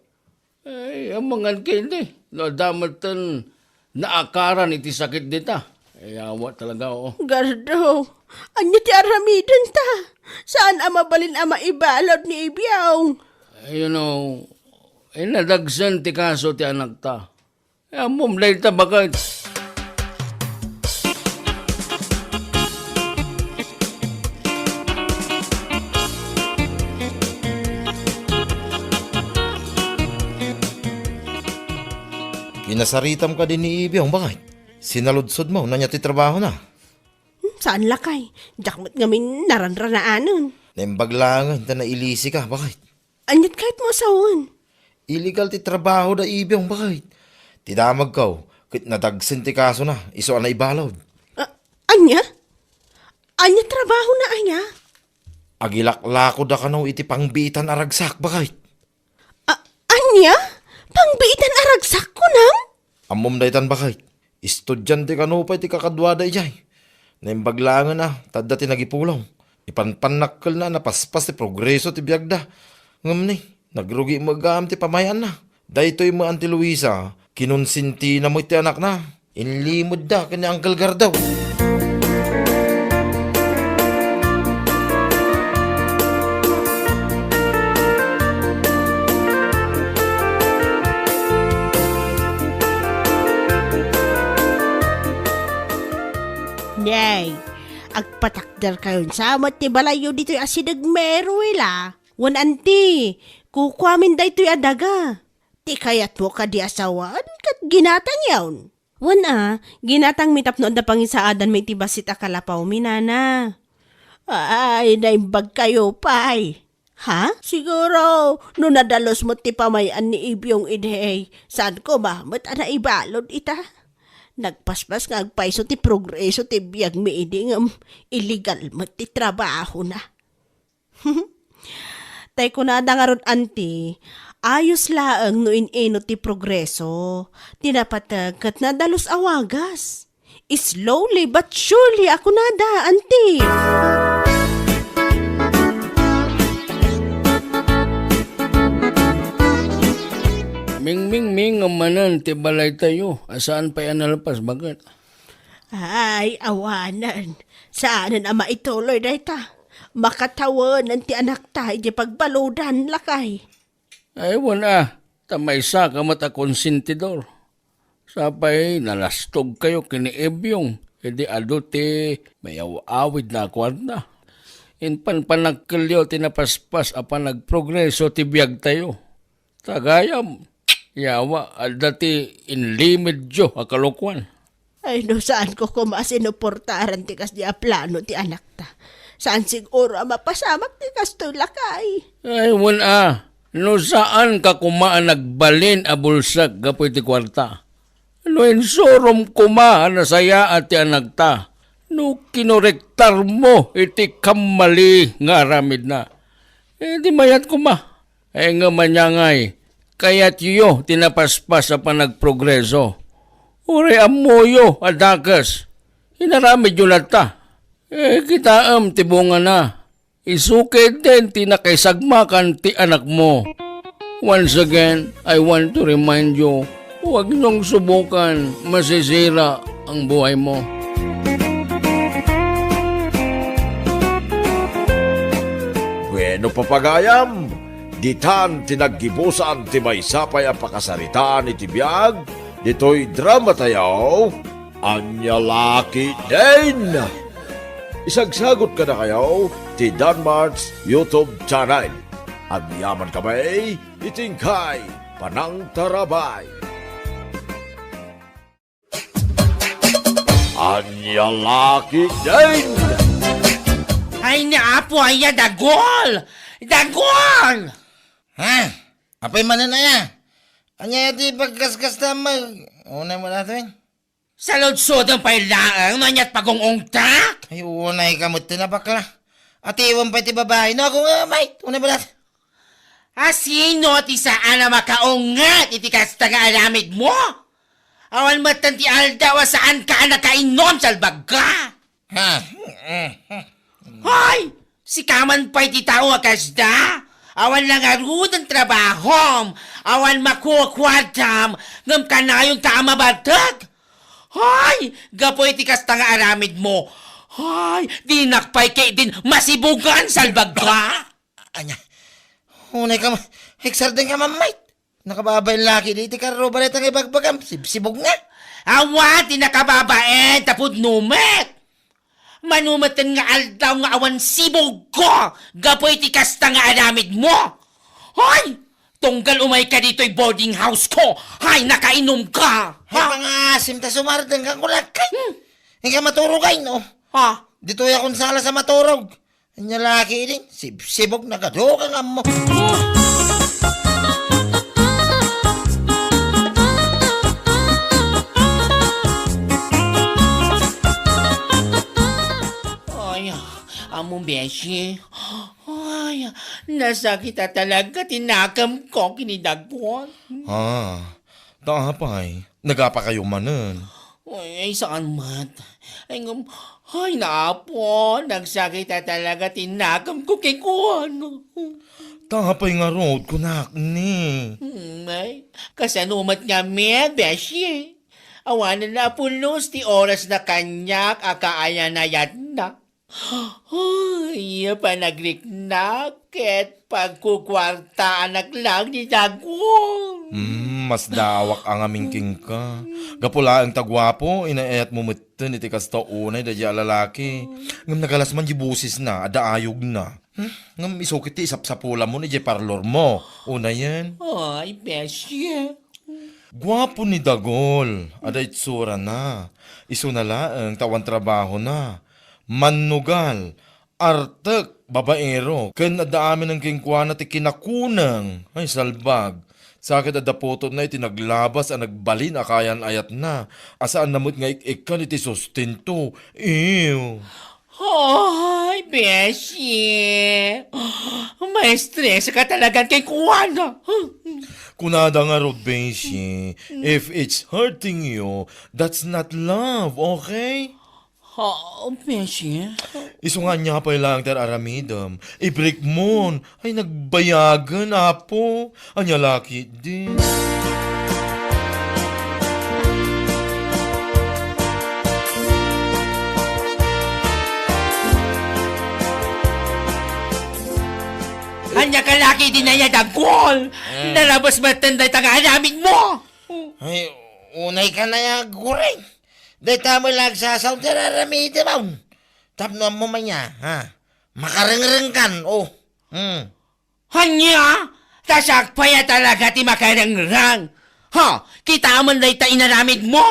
Ay, amangan ketdi, no adda metten naakaran iti sakit dita. Ay, awa talaga, oo. Gardo, ania ti aramidenta? Saan a mabalin a maibalud ni Ibiong? You know, inadagsen ti kaso ti anakta. Ammom dayta, baket. Kinasaritam kadi ni Ibiong, baket? Sinaludsodmo no ania ti trabahona? Hmm, saan lakay? Diak met ngamin naranranaanen. Naimbag laengen ta nailisika, baket? Aniat kayatmo a sawen? Illegal ti trabaho da Ibiong, baket. Ti damagko, ket nadagsen ti kasona, isu a naibalud. A-, ania? Ania trabahona aya? Agilaklako da kano iti pangbiitan a ragsak, baket. A-, ania? Pangbiitan a ragsak, kunam? Ammom daytan, baket. Estudiante kano pay ti kakaduada idiay. Naimbag laengen a, ta adda ti nagipulong. Ipanpannakkelna a napaspas ti progreso ti biagda. Ngem ni, nagrugi met gayam ti pamay-anna. Daytoy met Auntie Luisa, kinonsentina met ti anakna. Inlimedda ken ni Uncle Gardo. Nay, agpatakderkayon sa met ti balayyo ditoy asideg Meruel a. Wen, anti, kukuamin daytoy a daga. Ti kayatmo kadi a sawen ket ginatangyon. Wen a, ginatangmi tapno adda pangisaadanmi iti bassit a kalapawmi, nana. Ay, naimbagkayo pay. Ha? Siguro, no nadalus met ti pamay-an ni Ibiong idi, saan koma met a naibalud ita. Nagpaspas nga agpayso ti progreso ti biagmi idi ngem illegal met ti trabahona. Tay kunada ngarud, anti, ayos laeng no in-inut ti progreso. Ti napateg ket nadalus a wagas. Slowly but surely a kunada, anti. Mingmingming manen ti balaytayo a saan pay a nalpas, baket? Ay, awanen. Saanen a maituloy dayta. Makatawenan ti anakta idiay pagbaludan, lakay. Ay, wen a, ta maysaka met a konsentidor. Sapay nalastogkayo ken ni Ebyong, idi adu ti mayaw-awidna a kuarta. Impanpanakkelyo ti napaspas a panagprogreso ti biagtayo. Ta gayam, yawa, adda ti inlimedyo a kalokuan. Ay, no saanko koma a sinuportaran ti kasdi a plano ti anakta. Saan siguro a mapasamak ti kastoy, lakay. Ay, wen a, no saanka koma a nagbalin a bulsek gapu iti kuarta. No insurom koma a nasayaat ti anakta, no kinorektarmo iti kammali nga aramidna, eh, di mayat koma. Ay, ngem ania ngay, kayatyo ti napaspas a panagprogreso? Uray ammoyo a dakes, inaramidyo latta. Eh, kitaem ti bungana. Isu ketdin ti nakaisagmakan ti anakmo. Once again, I want to remind you, huwag niyong subukan, masisira ang buhay mo. Bueno, papagayam, ditan ti naggibusan ti maysa pay a pakasaritaan iti biag ditoy dramatayo, Ania La Ketdin. Isagsagut kadakayo ti Danmart's YouTube channel. Agyamankami iti inkay panangtarabay. Ania La Ketdin! Ay, ni Apo, aya, dagol! Dagol! Ha? Apay manen aya? Ania ti pagkaskasta mag-, unay mo natin? Saludsodem pay laeng no aniat pagung-ungtak? Ay, unay ka met ti nabakla. Atiwem pay ti babai. No, ako nga, mate. Unay mo natin. A, sino ti saan a makaunget iti kasta nga aramid mo? Awan metten ti aldaw a saanka a nakainom, salbagka! Ha? Hoy! Sika man pay ti tao a kasda? Awan la ngaruden trabahom, awan makukuartam, ngem kanayonta a mabartek? Hoy! Gapu iti kasta nga aramidmo, hoy! Dinak pay ketdin masibogan, salbagka! Ania? Unay ka ma-, eksarden ka, Ma'am Mike. Nakababain laki di iti karruba dayta nga ibagbagam. Sibsibog nga. Awan ti nakababain, ta pudno met. Mano met nga aldaw nga awan sibog ko, gapu iti kasta nga aramidmo. Hoy! Tunggal umayka ditoy boarding house ko, hay, nakainom ka. Hay, ha? Pangaasim ta sumardeng ka, kulakay. Hmm. Ika maturog ay, no? Ha? Ditoy akong sala sa maturog. Anya laki din, sibsibog, nagaduka nga mo. Ay, amo, beshi. Ay, nasakit a talaga ti nakem ko, kinidagwan. Ah, ta apay, nagapa kayo manen? Ay, ay, saan met? Ay, ngam-, ay, naapo, nagsakit a talaga ti nakem ko kenkuana. Ta apay ngarud, kunak ni? Hmm, ay, kasano met ngamin, beshi? Awanen na pulos ti oras na kaniak a kaayanayatna. Ay, panagriknak ket pagkukuartaanak lang ni Dagul. Hmm, masdawak a ngamin kenka. Gapu laeng ta guapo, inayatmo metten iti kasta unay daydiay a lalaki. Ngem nagalas man di bosesna, adda ayogna. Hmm, ngem isu ket ti isapsapulamon idiay parlormo. Unayen. Ay, beshi. Guapo ni Dagol, adda itsurana. Isuna laeng ta awan trabahona. Mannugal, artek, babaero, ken adda aminen kenkuana ti kinakuneng. Ay, salbag. Sakit adda putotna iti naglabas a nagbalin a kayan-ayatna, a saanna met nga ik-ikkan iti sustento. Ew. Ay, beshi. Maestres ka talaga kenkuana. Kunada ngarud, beshi, if it's hurting you, that's not love, okay? Ha, beshi? Isu nga ania pay laeng ti ar-aramidem. Ibrekmon. Ay, nagbayagen, Apo. Ania la ketdi? Ania ka la ketdi, Dagol? Eh. Nalabas metten dayta nga aramidmo. Ay, unay ka na ya, Guring. Dayta met la agsasaon ti ar-aramidem. Tapno ammo man ya, ha? Makarengreng kan, oh. Hmm. Ania? Ta siak pay a talaga ti makarengreng. Ha? Kitaem dayta inaramidmo?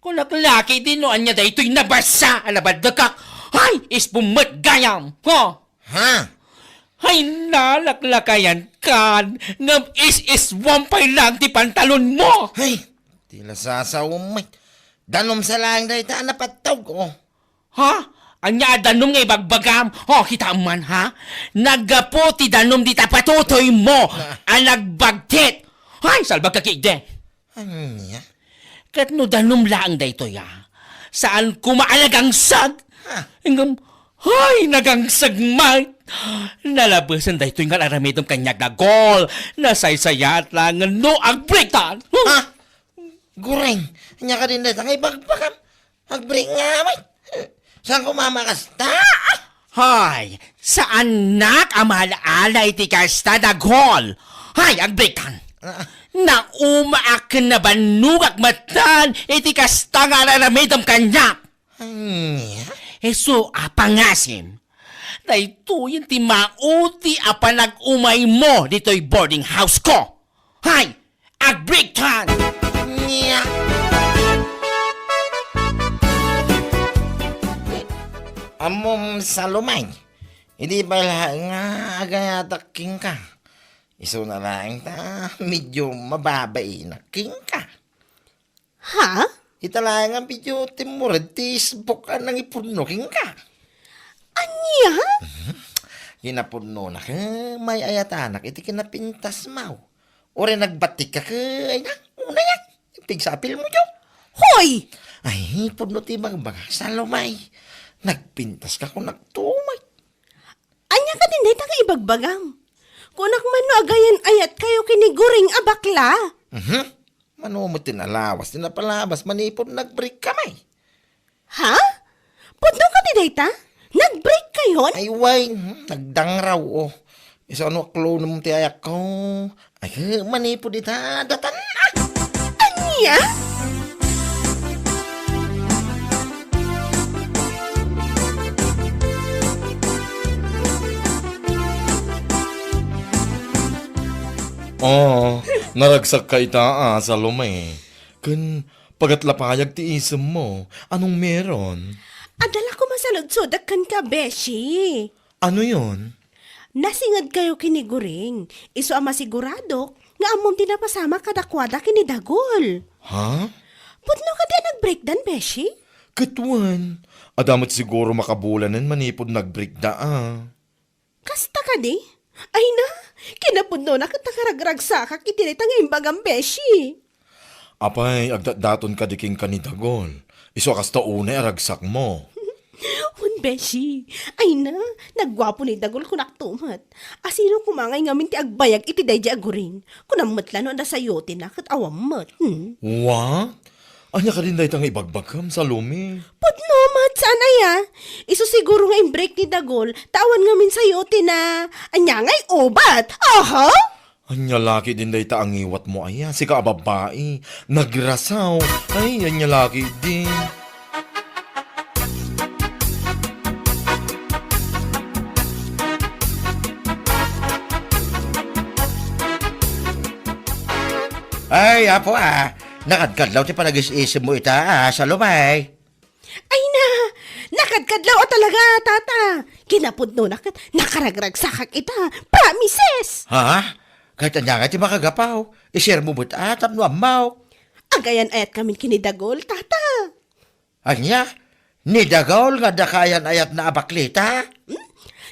Kunak la ketdi no ania daytoy nabasa a nabaddekak. Hay, ispum met gayam. Ha? Ha? Hay, nalaklakayan kan, ngem is-iswam pay lang ti pantalonmo. Hay, ti la sasaom met. Danum sa laeng dayta a napattog, oh. Ha? Ania a danum nga ibagbagam? Oh, kitaem man, ha? Naggapu ti danum dita patutoymo a nagbagtit. Hay, salbag ka ketdi. Ania? Ket no danum laeng daytoy, a, saan koma a nagangsag? Ha? Ngem, hay, nagangsag met. Nalabesen daytoy nga ar-aramidem kaniak, Dagol. Nasaysayaat laengen no agbrektan. Ha? Guring, ania kadin dayta nga ibagbagam? Agbrik nga met. Saan koma a makasta? Hay, saannak a maala-ala iti kasta, Dagol. Hay, agbrektan. Ah. Naumaak ken nabannogak metten iti kasta nga ar-aramidem kaniak. Ania? Isu a pangasim, daytoyen ti maudi a panag-umaymo ditoy boarding house ko. Hay! Agbrektan! Nia. Ammom, Salomay, idi pay la nga agayatak kenka, isuna laeng ta medio mababainak kenka. Ha? Ita laeng a medio timmured ti isbok a nangipudno kenka. Ania? Mhm. Kinapudnona ket may-ayatanak iti kinapintasmaw. Uray nagbatikka ket, ay na, unayak. Pigsapilmo, Diyo. Hoy! Ay, pudno ti ibagbagak, Salomay. Nagpintas ka kunakto met. Ania kadin dayta nga ibagbagam? Kunak man no agayan-ayatkayo ken ni Guring a bakla. Mhm. Mano met ti nalawas ti napalabas manipud nag-break kami. Ha? Pudno kadi dayta? Nag-break kayon? Ay, way, hmm, nagdangraw, oh. Isu a no a clone mo ti ayakko. Ay, manipud ita, datan, ah! Ania? Oh, naragsak ka ita, ah, Salome. Ken pagat la payag ti isemmo. Anong meron? Adda la koma saludsodek kenka, beshi. Ano yon? Nasingedkayo ken ni Guring. Isu a masiguradok nga ammom ti napasamak kadakuada ken ni Dagul. Ha? Pudno kadi a nag-breakdan, beshi? Ket wen, adda met siguro makabulanen manipud nag-breakda, ah. Kasta kadi? Ay na, kinapudnona ket nakaragragsakak iti dayta nga imbagam, beshi. Apay, agdatdaton kadi kenka ni Dagul. Isu a kasta unay a ragsakmo. Wen, beshi. Ay na, nagguapo ni Dagul kunakto met. Asino koma ngay ngamin ti agbayag iti daydiay a Guring? Kunam met la no adda sayotina ket awan met. Hmm? What? Ania kadin dayta nga ibagbagam, Salome? Pudno met, saan aya? Isu siguro nga imbreak ni Dagul, ta awan ngamin sayotina. Ania ngay ubat? Aha! Ania la ketdin dayta a ngiwatmo aya? Sika a babai, nagrasaw. Ay, ania la ketdin. Ay, apo, ah. Nakadkadlaw ti panagis-isemmo ita, ah, Salome. Ay na, nakadkadlaw a talaga, tata. Kinapudnona ket nakaragragsakak ita. Promises! Ha? Ket ania ngay ti makagapaw? I-share mo met, ah, tapno ammok. Agayan-ayatkamin ken ni Dagul, tata. Ania? Ni Dagul nga adda kaayan-ayatna a baklita? Hmm?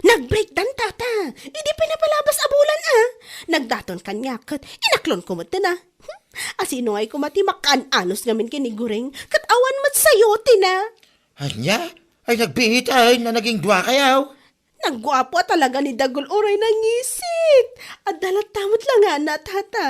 Nag-breakdan, tata. Idi pay napalabas a bulan, ah. Nagdaton kaniak ket inaklonko met, tana. Hmm? Asino ngay koma ti makaan-anos ngamin ken ni Guring ket awan met sayotina? Ania? Ay, nagbiit ay na naging duakayo. Nagguapo a talaga ni Dagul uray nangisit. Adda latta met langana, tata.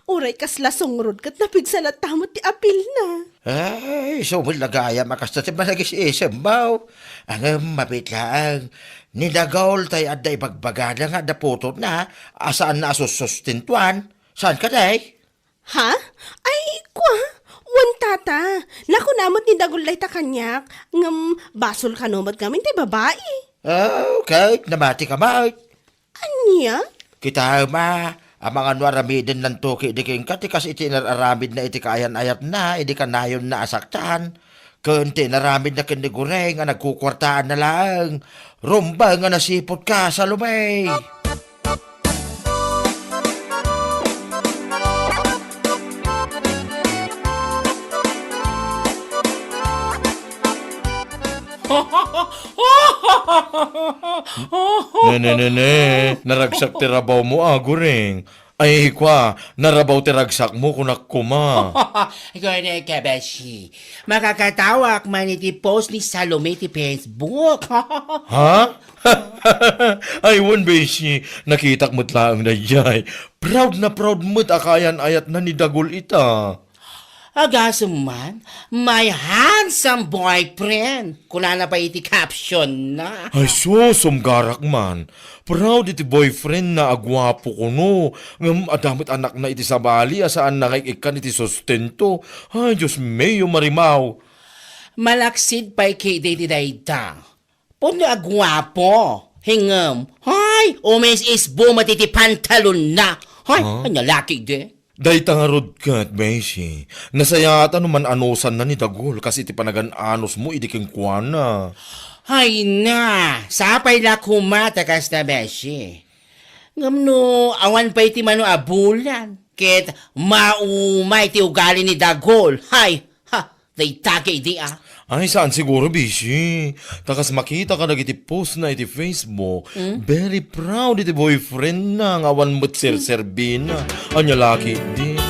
Uray kasla sungrod ket napigsa latta met ti apilna. Ay, isu met la gayam a kasta ti panagis-isemmo. Ngem mabiit laeng, ni Dagul tay adda ibagbagana nga adda putotna a saanna a sussustentuan. Saan kadi? Ha? Ay, kua? Wen, tata. Nakuna met ni Dagul dayta kaniak, ngem basol kano met ngamin tay babai. Ah, okay. Namati ka met. Ania? Kitaem a, amangan no aramidennanto ketdi kenka ti kas iti inar-aramidna iti kaayan-ayatna idi kanayonna a saktan. Ken ti inaramidna ken ni Guring a nagkukuartaanna laeng. Rumbeng a nasiputka, Salome! Ne, ne, ne, ne. Naragsak ti rabawmo, a, Guring. Ay, kua, narabaw ti ragsakmo, kunak koma. Kunak ka, beshi. Makakatawak man iti post ni Salome ti Facebook. Ha? Ay, wen, beshi. Nakitak met laeng daydiay. Proud na proud met a kaayan-ayatna ni Dagul ita. Agasem man, "My handsome boyfriend," kunana pay iti caption na. Ay, sus, sumgarak man. Proud iti boyfriend na a guapo kuno. Ngem adda met anakna iti sabali a saanna nga ik-ikkan iti sustento. Ay, Dios mio, Marimao. Malaksid pay ketdi ti dayta. Pudno a guapo. Ngem, hay, umis-isbo met iti pantalonna. Hay, huh? Ania la ketdi? Dayta ngarud ket, beshi, nasayaat a no man-anusanna ni Dagul kas iti panagan-anosmo idi kenkuana. Hay na, sapay la koma ta kasta, beshi. Ngem no awan pay ti mano a bulan, ket maumay ti ugali ni Dagul. Hay, ha, dayta ketdi, a. Ay, saan siguro, beshi. Ta kas makita ka dagiti post na iti Facebook, hmm? Very proud iti boyfriend na nga awan met serserbina. Ania la ketdi.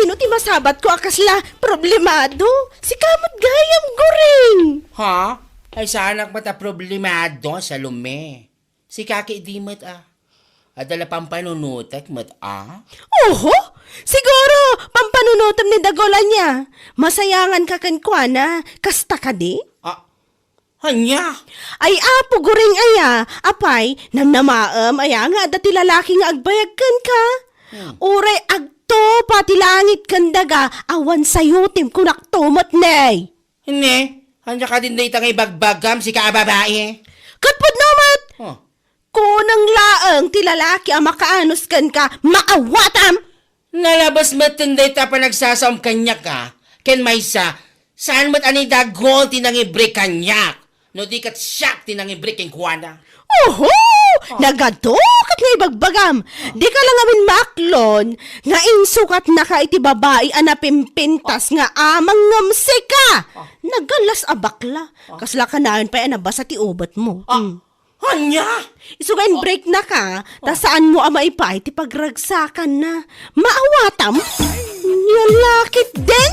No ti masabatko a kasla problemado, sika met gayam, Guring. Ha? Ay, saanak met a problemado, Salome. Sika ketdi met, a. Adda la pampanunotek met, a. Oho! Siguro, pampanunotem ni Dagol ania. Masayanganka kenkuana, kasta kadi? A, Ania? Ay, Apo Guring aya, apay, namnamaem aya nga adda ti lalaki nga agbayag kenka? Hmm. Uray agtupa ti langit ken daga, awan sayo ti kunakto met, ne. Ania? Ania kadin dayta nga ibagbagam, sika a babai? Ket pudno met! Oh. Kunang laeng ti lalaki a makaanus kenka, maawatam! Nalabes metten dayta a panagsasaom kaniak, a. Ken maysa, saan met a ni Dagol ti nangibrek kaniak, no di ket siak ti nangibrek kenkuana. Oho! Ah. Nagadu ket nga ibagbagam. Ah. Dika la ngamin maaklon nga insukatnaka iti babai a napimpintas nga amang ngem sika. Ah. Nagalas a bakla. Ah. Kasla kanayon pay a nabasa ti ubetmo. Ah. Mm. Ania? Isu nga in-break na ka, ta Oh. saanmo a maipaay ti pagragsakanna. Maawatam? Nia la ketdin?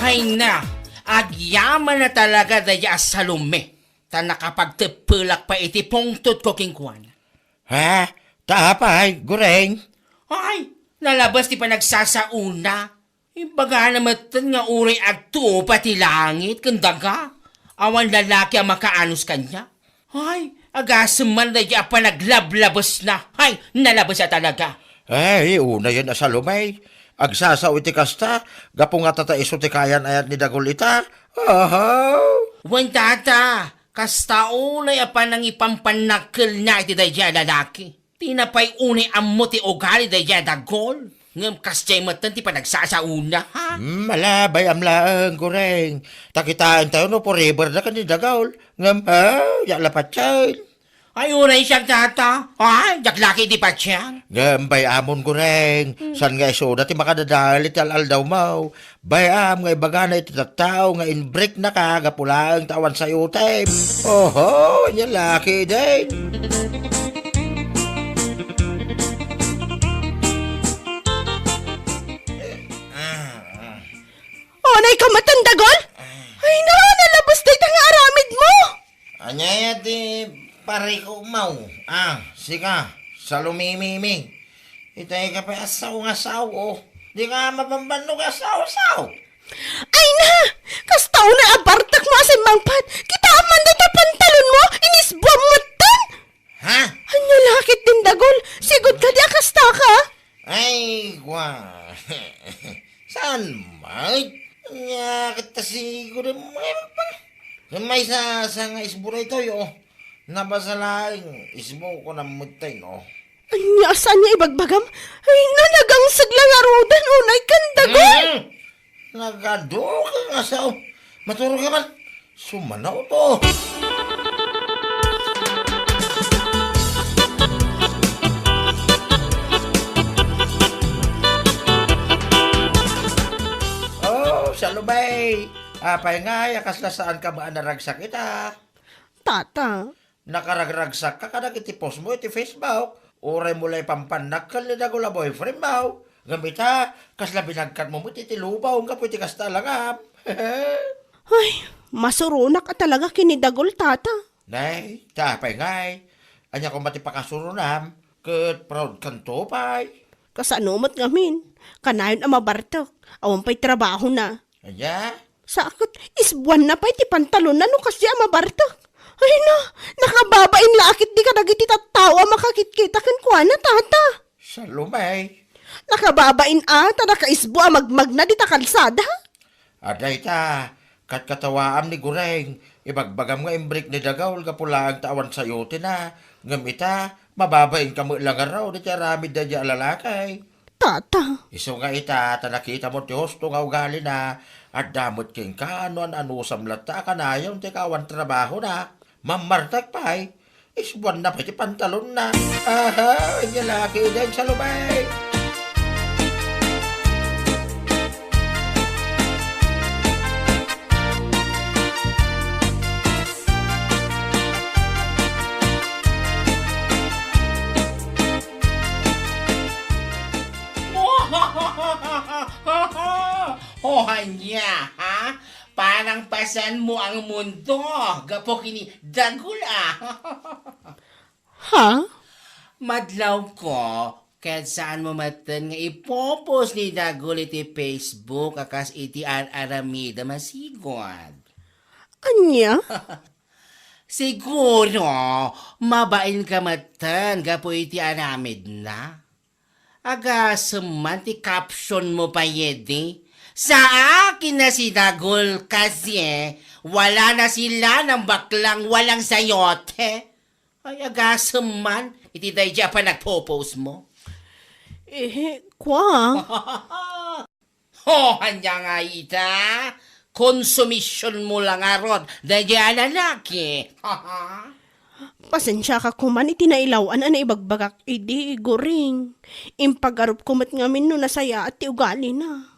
Hay na, agyaman na talaga dayta a Salome, ta nakapagteppelak pay iti pungtotko kenkuana. Ha? Ta apay, Guring? Ay, nalabes ti panagsasaona. Imbagana metten nga uray agtupa ti langit ken daga, awan lalaki a makaanus kaniak. Ay, agasem man dayta a panaglablabesna. Ay, nalabes a talaga. Ay, unayen a Salome. Agsasao iti kasta, gapu nga tata isu ti kaayan-ayat ni Dagol ita. Aha. Wen, tata, kasta unay a panangipampannakkelna iti daydiay a lalaki. Dina pay unay ammo ti ugali daydiay a Dagol. Ngem kasdiay metten ti panagsasaona, ha? Hmm, ala, bay-am laeng, Guring. Ta kitaentayo no forever da ken ni Dagol. Ngem, ha, diak la patien. Ay, uray siak, tata. Ay, diak la ketdi patien. Ngem bay-amon, Guring. Hmm. Saan nga isuda ti makadadael iti al-aldawmo? Bay-am nga ibagana iti tattao nga in-break naka gapu laeng ta awan sayotem. Oho, ania la ketdin. Ah, ah. Unay ka metten, Dagol? Ay, na, nalabes dayta nga aramidmo. Ania ti parikutmo? Ah, sika, Salomimi. Itay ka pay a sao nga sao, oh. Dika mabambannog a sao-sao. Ay na! Kasta unay a bartekmo a simmangpet. Kitaem man dayta pantalonmo, inisbuam metten! Ha? Ania la ketdin, Dagol? Sigud kadi a kasta ka? Ay, kwa. Saan, Mike? Ania ket ta sigud, Mike, pa? Maysa sa nga isbu daytoy, oh. Nabasa laeng, isbu ko na metten, oh. Ania, saan nga ibagbagam? Ay, na, nagangseg la ngaruden, unay ken, Dagol. Mm. Nagadu ka nga sao. Maturog ka man. Sumanaw to. Oh, Salome. Apay ngay a kasla saanka met a naragsak ita? Tata. Nakaragragsakka kadagiti postmo iti Facebook. Uraymo la ipampannakkel ni Dagol a boyfriendmo. Ngem ita, kasla binagkatmo met iti lubong gapu iti kasta a langam. Ay, masuronak a talaga ken ni Dagol, tata. Nay, ta apay ngay? Ania koma ti pakasuronam? Ket proud kanto pay. Kasano met ngamin? Kanayon a mabartek. Awan pay trabahona. Ania? Sa ket, isbuanna pay ti pantalonna no kasdi a mabartek. Ay na, nakababain la a ketdi kadagiti tattao a makakitkita kenkuana, tata. Salome. Nakababain a, ta nakaisbu a magmagna dita kalsada. Adda ita, katkatawaam ni Guring, ibagbagam nga in-break ni Dagol gapu laeng ta awan sayotenna, ngem ita, mababainka met la ngarud iti aramid daydiay a lalaki. Tata. Isu nga ita, ta nakitamo ti husto nga ugalina, adda met kenka no an-anusam latta a kanayon ti kaawan trabahona. Mammartek pay, isbuanna pay ti pantalonna. Aha, ania la ketdin, Salome. Ania, ha? Parang pasenmo ang mundo, gapu ken ni Dagul, ah. Ha? Madlawko, ket saanmo metten nga ipopost ni Dagul iti Facebook a kas iti ar-aramidem a sigud. Ania? Siguro, mabainka metten gapu iti aramidna. Agasem man ti captionmo pay idi. Sa akin na si Dagul kasi, eh, wala na sila ng baklang walang sayote. Ay, agasem man iti daydiay a panagpopostmo. Eh, kua? Ho, ania nga ita? Konsumisionmo la ngarud daydiay a lalaki. Pasensiaka koman iti nailaw-an a naibagbagak idi, Guring. Impagarupko met ngamin no nasayaat ti ugalina.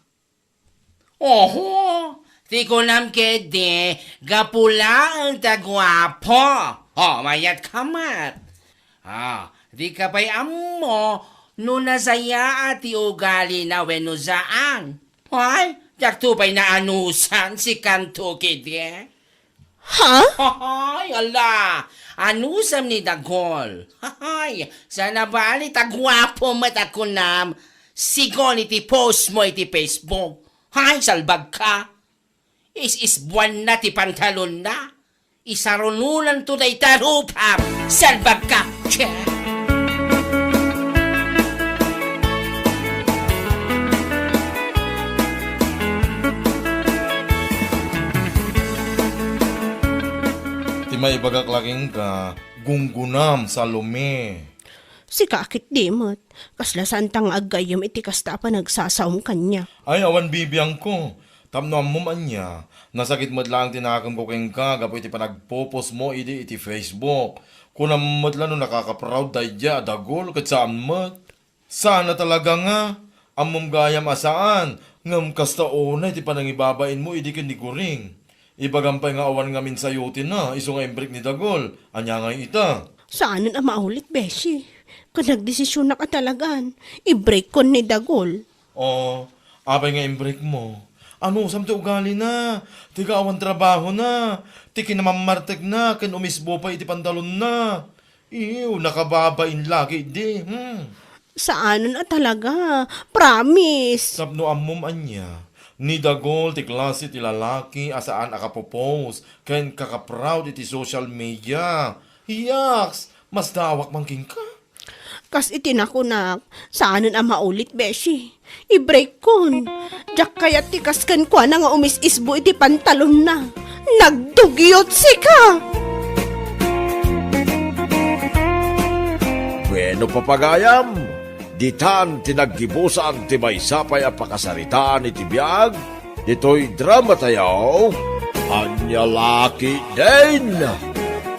Oho, ti kunam ketdi, gapu laeng ta guapo. Oh, mayatka met. Ah, dika pay ammo no nasayaat ti ugalina wenno saan. Ay, diakto pay naanusan, sikanto ketdi. Ha? Ay, ala, anusam ni Dagul. Ay, saan a bali ta guapo met a kunam, sigun iti postmo iti Facebook. Ay, salbagka. Is-isbuanna ti pantalonna. Isarunonanto dayta rupam. Salbagka. Che. Ti maibagak la kenka, gunggonam, Salome. Sika a ketdi met, kasla saanta nga aggayyem iti kasta a panagsasaom kaniak. Ay, awan bibiangko. Tapno ammom ania, nasakit met laeng ti nakemko kenka gapu iti panagpopostmo idi iti Facebook. Kunam met la no nakakaproud daydiay a Dagul ket saan met. Saan a talaga nga, ammom gayam a saan, ngem kasta unay ti panangibabainmo idi ken ni Guring. Ibagam pay nga awan ngamin sayotina, isu nga imbreak ni Dagul. Ania ngay ita? Saanen a maulit, beshi. Ket nagdesisionak a talagan, ibreakkon ni Dagul. Oh, apay nga imbreakmo? Anusam ti ugalina? Ti kaawan trabahona, ti kinamammartekna ken umisbo pay iti pantalonna. Iw, nakababain la ketdi, hmm. Saanen a talaga, promise. Tapno ammom ania, ni Dagul ti klase ti lalaki a saan a kapopost ken kakaproud iti social media. Yaks, masdawak man kenka. Kas iti nakunak, saanen a maulit, beshi. Ibreakkon. Diak kayat ti kas kenkuana nga umis-isbo iti pantalonna. Nagdugyot sika! Bueno, papagayam, ditan ti naggibusan ti maysa pay a pakasaritaan iti biag ditoy dramatayo, Ania La Ketdin.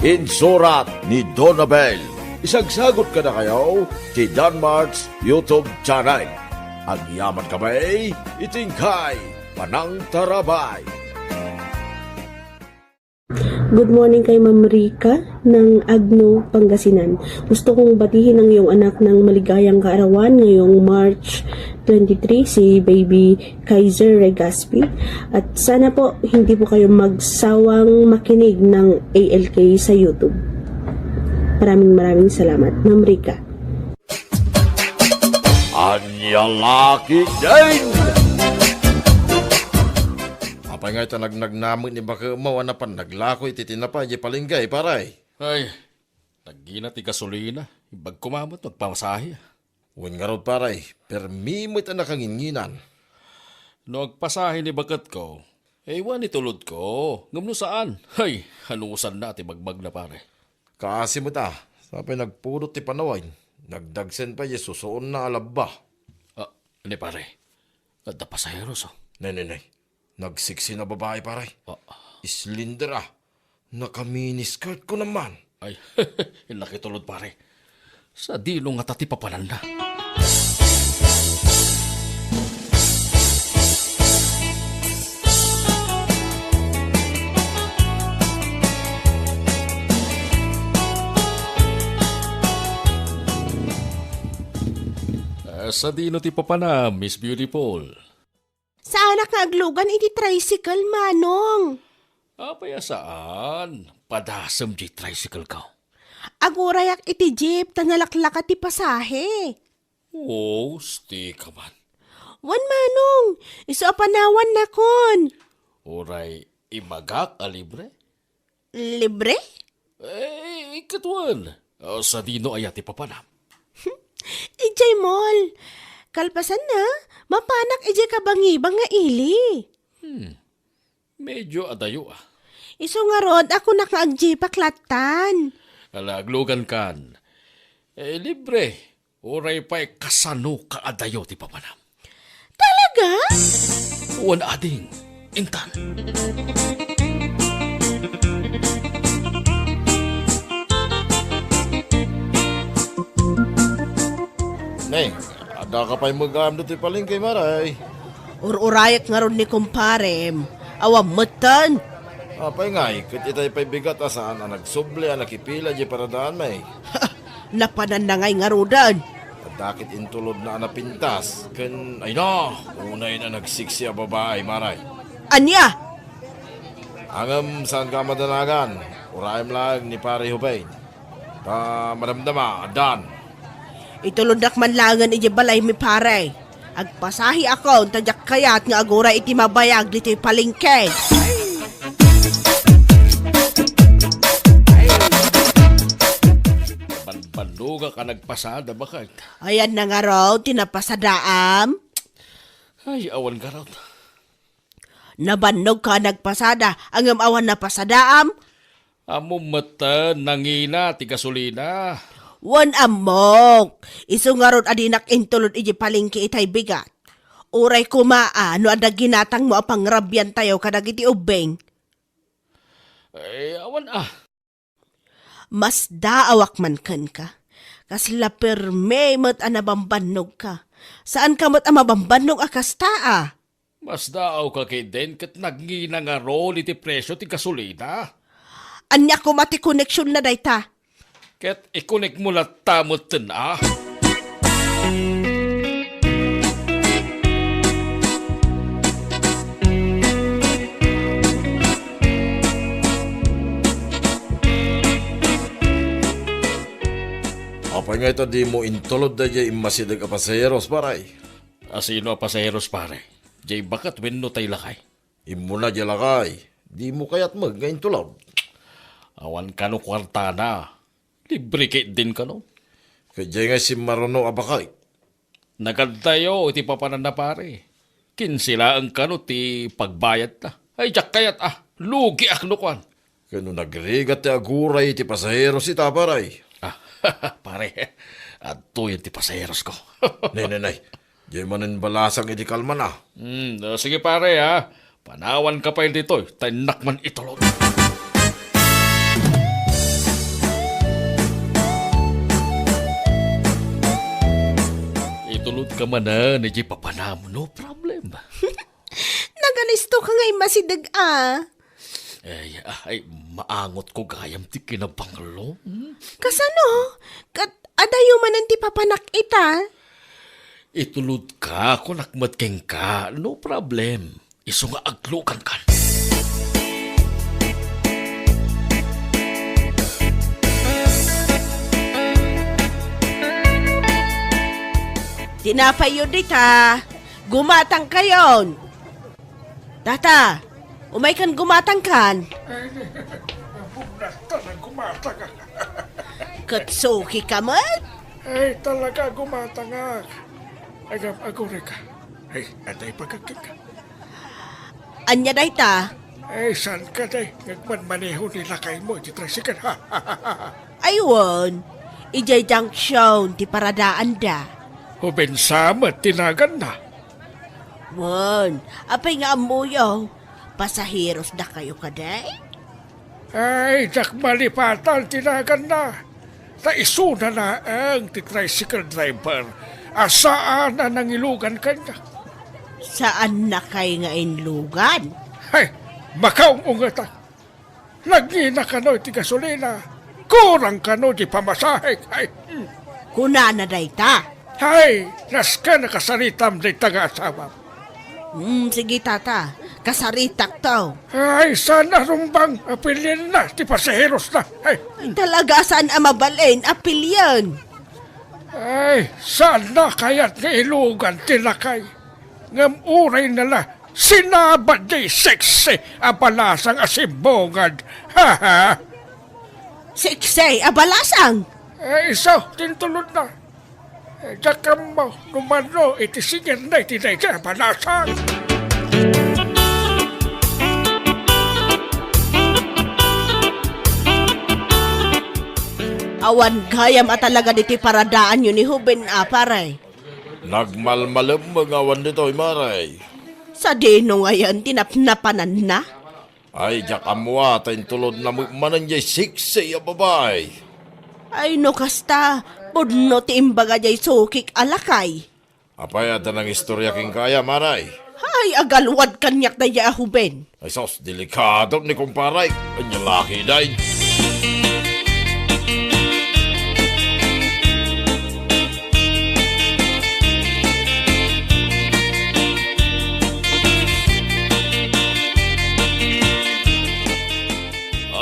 Insurat ni Donabel. Isagsagut kadakayo ti Danmart's YouTube channel. Agyaman kami iti inkay panangtarabay. Good morning kay Ma'am Rica ng Agno, Pangasinan. Gusto kong batihin ang iyong anak ng maligayang kaarawan ngayong March twenty-three, si Baby Kaiser Regaspi. At sana po, hindi po kayo magsawang makinig ng A L K sa YouTube. Maraming maraming salamat, Ma'am Rica. Ania La Ketdin! Apay nga ita nagnagnamet ni bakemo a napan naglako iti tinapay di palinggay, pare? Ay, naggina ti gasolina. Imbag koma met no agpamasahe. Wen ngarud, pare, permi met a nakanginnginan. No agpasahe ni baketko, eh, awan itulodko. Ngem no saan, hay, anusanna ti bagbagna, pare. Kaasi met a, sa pay nagpudot ti panawen, nagdagsen pay ti susuonna a labba. Ah, ne, pare, adda pasaheros, oh. Nay, nay, nay. Nagsiksi na babae, pare. Ah. Slender, ah. Naka-miniskirt ko naman. Ay, nakitulod, pare. Sadino ngata ti papananna? Ah, sadino ti papanam, Miss Beautiful? Nalaktaanak nga aglugan iti tricycle, Manong. Apay a saan? Padasem diay tricycle-ko. Agurayak iti jeep ta nalaklaka ti pasahe. Husto ka man. Wen, Manong, isu a panawannakon. Uray ibagak a libre? Libre? Eh, ket wen. O, sadino aya ti papanam? Idiay mall. Kalpasanna, mapanak idiay kabangibang nga ili. Hmm. Medyo adayo, ah. Isu ngarud a kunak nga agjeepak lattan. Ala, aglugankan. Eh, libre. Uray pay kasano ka adayo ti papanam. Talaga? Wen, ading. Intan. Neng, adda ka pay met gayam ditoy palengke, Maray? Ur-urayak ngarud ni kumparem. Awan metten. Apay ngay, ket itay pay bigat a saan a nagsubli a nakipila diay paradaanmi. Napananna ngay ngaruden. Adda ket intulodna a napintas ken, ay na, unay na nagsiksi a babai, Maray. Ania? Ngem saan ka madanagan, urayem laeng ni Pare Joven. Ta madamdama, addan. Itulodnak man laengen idiay balaymi, pare. Agpasahiakon ta diak kayat nga aguray iti mabayag ditoy palengke. Banbannogak a nagpasada, baket. Ayanna ngarud ti napasadaam? Ay, awan ngarud. Nabannogka a nagpasada, ngem awan napasadaam? Ammom metten, nangina ti gasolina. Wen, ammok. Isu ngarud a dinak intulod idiay palengke itay bigat. Uray koma a no adda ginatangmo a pangrabiantayo kadagiti ubbing. Eh, awan a. Masdaawak man kenka. Kasla permi met a nabambannogka. Saanka met a mabambannog a kasta a. Masdaawka ketdin ket nagngina ngarud iti presio ti gasolina. Ania koma ti koneksionna dayta? Ket ikonekmo latta metten a. Apay ngay ta dimo intulod daydiay immasideg a pasaheros, pare? A sino a pasaheros, pare? Diay baket wenno tay lakay? Immuna diay lakay. Dimo kayat met nga intulod? Awan kano kuartana. Libre ketdin kano. Ket diay ngay simmaruno a baket. Nagadtayo iti papananna, pare. Kinse laeng kano ti pagbayadta. Ay, diak kayat a. Lugiak no kuan. Ket no nagrigat ti aguray iti pasaheros ita, pare? Ah, pare, adtoyen ti pasaherosko. Nay, nay, nay. Diay manen balasang iti kalmana. Hmm, ah, sige, pare, ha. Panawanka pay ditoy, ta innak man itulod. Itulodka manen iti papanam, no problem. Nagalistoka nga immasideg a. Ay, ay, maangotko gayam ti kinabanglo. Hmm? Kasano? Ket adayo manen ti papanak ita? Itulodka, kunak met kenka, no problem. Isu nga aglugankan. Tinapayyo dita. Gumatangkayon. Tata, umaykan gumatangkan. Ay, bugnatta na gumatang. Ket suki ka met? Ay, talaga, gumatangak. Agam, agurayka. Ay, atay pagkakit ka. Ania dayta? Ay, saan ka, day? Nagmanmaneho ni lakay mo iti tricycle, ha? Ay, wen. Idiay junction ti paradaanda. Ubensa met ti naganna. Wen, apay nga ammoyo? Pasaheros dakayo kadi? Ay, diak malipatan ti naganna. Ta isuna laeng ti tricycle driver a saan a nangilugan kaniak. Saannakay nga inlugan? Ay, makaung-ungetak. Nagngina kano iti gasolina. Kurang kano ti pamasahek. Ay, hmm. Kunana dayta. Hay, nasken a kasaritam dayta nga asawam. Hmm, sige, tata. Kasaritak to. Ay, saan a rumbang a pilienna ti pasaherosna? Ay. Ay, talaga, saan a mabalin a pilien? Ay, saan na kayat nga ilugan ti lakay? Ngem uray na la, sinabat diay sexy a balasang a simbungad. Ha, ha? Sexy a balasang? Eh, isu, tintulod na. Eh, diak ammo no mano iti singer na iti dayta a balasang. Awan gayam a talaga ditoy paradaanyo ni Ruben a, pare. Nagmalmalem nga awan ditoy, pare. Sadino ngayen ti napnapananna? Ay, diak ammo a ta intulodna met manen diay sexy a babai. Ay, no kasta, pudno ti imbaga diay sukik a lakay. Apay, adda nangistorya kenka aya, pare? Ay, agalwad kaniak daydiay a Ruben. Ay sus, delikado ni kumpare. Ania la ketdin?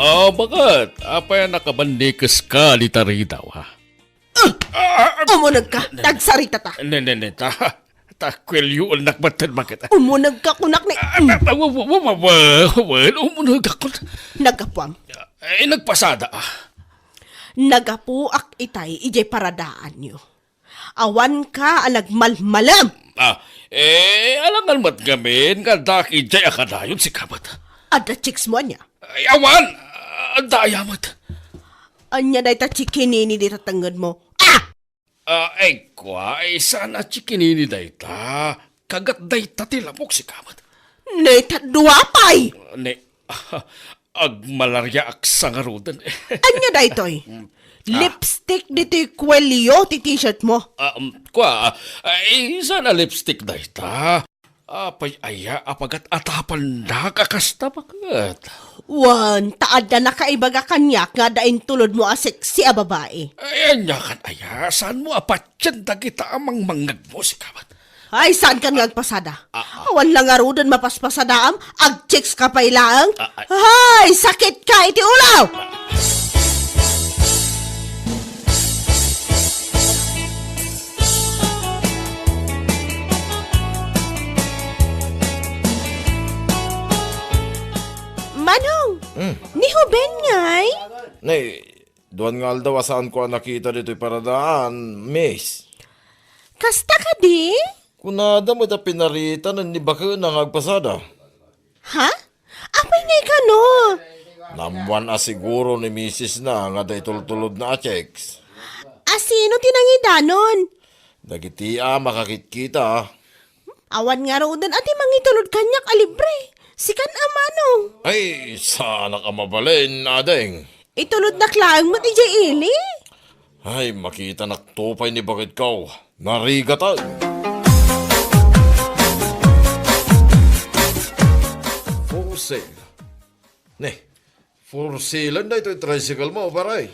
Ah, baket? Apay a nakabannikes ka dita ridaw, ha? Ah, umuneg ka, ne, ne, tagsarita ta. Ne, ne, ne, ta, ta, kuelyoennak met baket. Umuneg ka, kunak ni. Ah, ah, ah, wa, wa, wa, wa, wa, wa, umuneg ako. Naggapuam. Eh, nagpasada, ah. Naggapuak itay idiay paradaanyo. Awanka a nagmalmalem. Ah, eh, alangan met ngamin nga adda idiay a kadayon, sika met. Adda chicks mo ania? Ay, awan! Adda aya met. Ania dayta chikinini dita tengnged mo? Ah! Ah, ay, kua, ay, saan a chikinini dayta? Kagat dayta ti lamok, sika met. Ne, ta dua pay! Ne, agmalariaak sa ngaruden. Ania daytoy? Mm. Ah. Lipstick ditoy kuelyo ti t-shirt mo. Ah, um, kua, ah, ay, saan a lipstick dayta? Apay aya a pagat-atapannak a kasta, baket? Wen, ta adda nakaibaga kaniak nga adda intulod mo a sexy a babai. Ay, ania kan aya? Saan mo a patien dagita a mangmangngeg mo, sika met? Ay, saan kan nga agpasada? Ah, ah. Awan la ngaruden mapaspasadaam, agchicks ka pay laeng. Ah, ah. Ay, sakit ka iti ulo! Ah. Manong, hmm, ni Ruben ngay? Nay, duan nga aldaw a saanko a nakita ditoy paradaan, miss. Kasta kadi? Kunada met a pinaritanen ni bakena nga agpasada. Ha? Apay ngay kano? Naammoan a siguro ni misisna nga adda itultulodna a chicks. A sino ti nangidanon? Dagiti a makakitkita. Awan ngaruden a ti mangitulod kaniak a libre. Sikan a manong. Ay, saanak a mabalin, ading. Itulodnak laeng met idiay ili. Ay, makitanakto pay ni baketko. Narigatan. For sale. Ne, for sale daytoy tricycle mo, pare?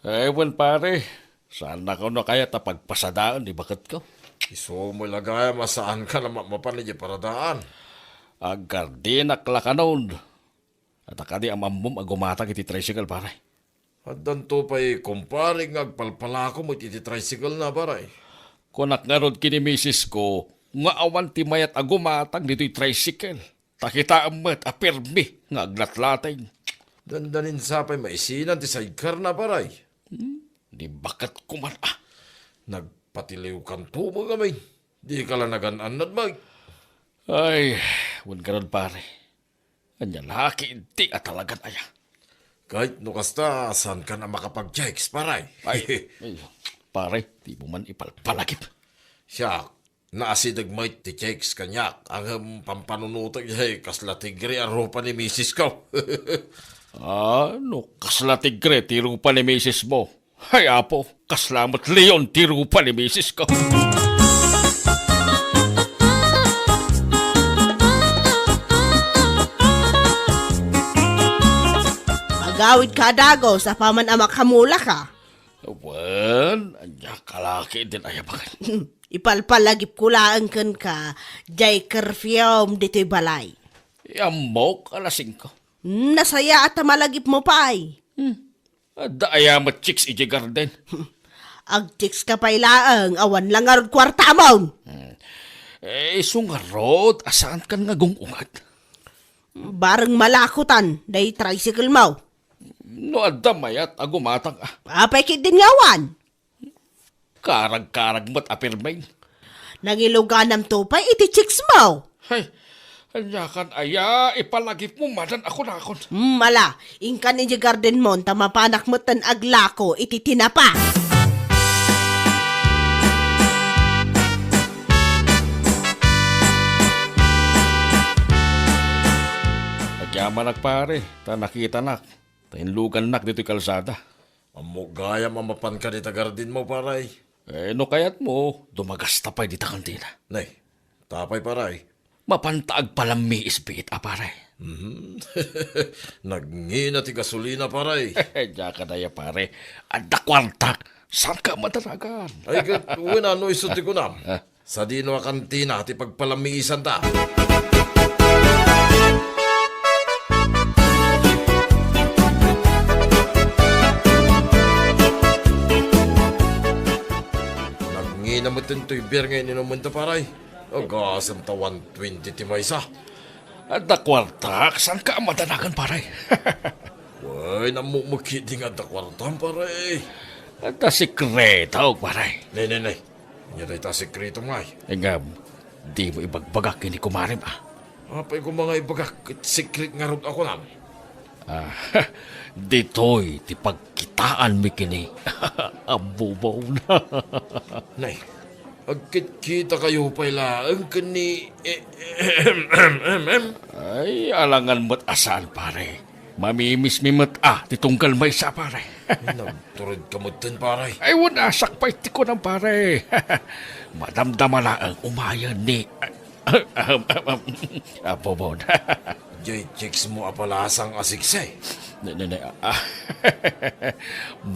Ay, wen, pare. Saannakon a kayat a pagpasadaen ni baketko. Isu met la gayam a saankan a ma-, mapan idiay paradaan. Aggardinak la kanon. Adda kadi a maammom a gumatang iti tricycle, pare? Addanto pay kumpare nga agpalpalako met iti tricycle na, pare. Kunak ngarud ken ni misisko nga awan ti mayat a gumatang ditoy tricycle. Ta kitaem met a permi nga aglatlating. Dandanin sa pay maisinan ti sidecar na, pare. Hmm, ni baketko man, ah. Nagpatiliwkanto met ngamin. Dika la nagan-annad, Mike. Ay, wen ngarud, pare. Ania la ketdi a talagan aya? Ket no kasta, saankan a makapag-chicks, pare? Ay, ay, pare, dimo man ipalpalagip. Siak, naasideg met ti chicks kaniak, ngem pampanunotek, eh, kasla tigre a rupa ni misisko. Ah, no kasla tigre ti rupa ni misismo, ay, Apo, kasla met leon ti rupa ni misisko. Agawidka a dagus, apaman a makamulaka. Wen, ania ka la ketdin aya, baket? Ipalpalagipko laeng kenka, diay curfew ditoy balay. Ammok, alas singko. Hmm, nasayaat a malagipmo pay. Hmm. Adda aya met chicks idiay garden? Agchicks ka pay laeng, awan la ngarud kuartamon. Hmm. Eh, isu ngarud, a saankan nga gung-unget? Bareng malakotan, diay tricycle mo. No adda mayat a gumatang, ah. Apay ketdin nga awan? Karag-karag met a pirmen. Nangiluganamto pay iti chicks mo. Hay, ania kan aya, ipalagipmo manen a kunakon. Hmm, ala, inkan idiay garden mo, ta mapanak metten aglako iti tinapa. Agyamanak, pare, ta nakitanak, ta inlugannak ditoy kalsada. Ammok gayam a mapanka dita garden mo, pare. Eh, no kayatmo, dumagasta pay dita kantina. Nay, tapay, pare. Mapanta agpalammiis biit a, pare. Mhm. Nagngina ti gasolina, pare. Diak daya, pare. Adda kuartak. Saanka madanagan? Ay, ket, wen, no isu ti kunam. Ah. Sadino a kantina ti pagpalammiisanta? Nagngina met toy beer nga ininumenta, pare. Agasem ta one twenty ti maysa. Adda kuartak, saanka a madanagan, pare? Wen, ammok met ketdi nga adda kuartam, pare. Adda sekreto, pare. Nay, nay, nay. Ania dayta sekretom, ay? Ngem, dimo ibagbagak ken ni kumarem, ah. Apay koma nga ibagak ket sekret ngarud a kunam? Ah, ditoy ti pagkitaanmi ken ni Abubaw na. Nay, agkitkitakayo pay laeng ken ni, eh, em, em, em, em. Ay, alangan met a saan, pare. Mamimismi met a ti tunggal maysa, pare. Ay, nagturedka metten, pare. Ay, wen, asak pay ti kunam, pare. Madamdama laeng umayen ni, ahem, ahem, ahem, Apo Bon. Diay chicks mo a palasang a siksi. Ne, ne, ne, ah.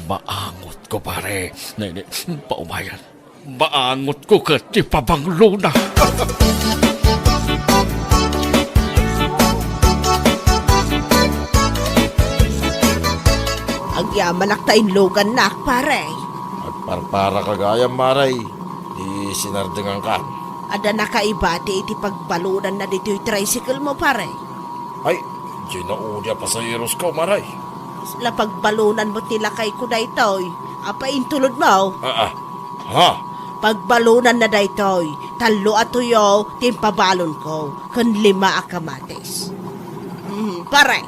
Maangotko, pare. Ne, ne, paumayen. Maangotko ket ti pabanglona. Agyamanak ta inlugannak, pare. Agparparaka gayam, pare, ti sinardengangkan. Adda nakaibati iti pagbalonanna ditoy tricycle mo, pare? Ay, diay naudi a pasaherosko, pare. La pagbalonanmo ti lakayko daytoy. Apay intulodmo? Ah, ah. Ha? Pagbalonanna daytoy. Tallo a tuyo ti impabalonko, ken lima a kamatis. Hmm, pare.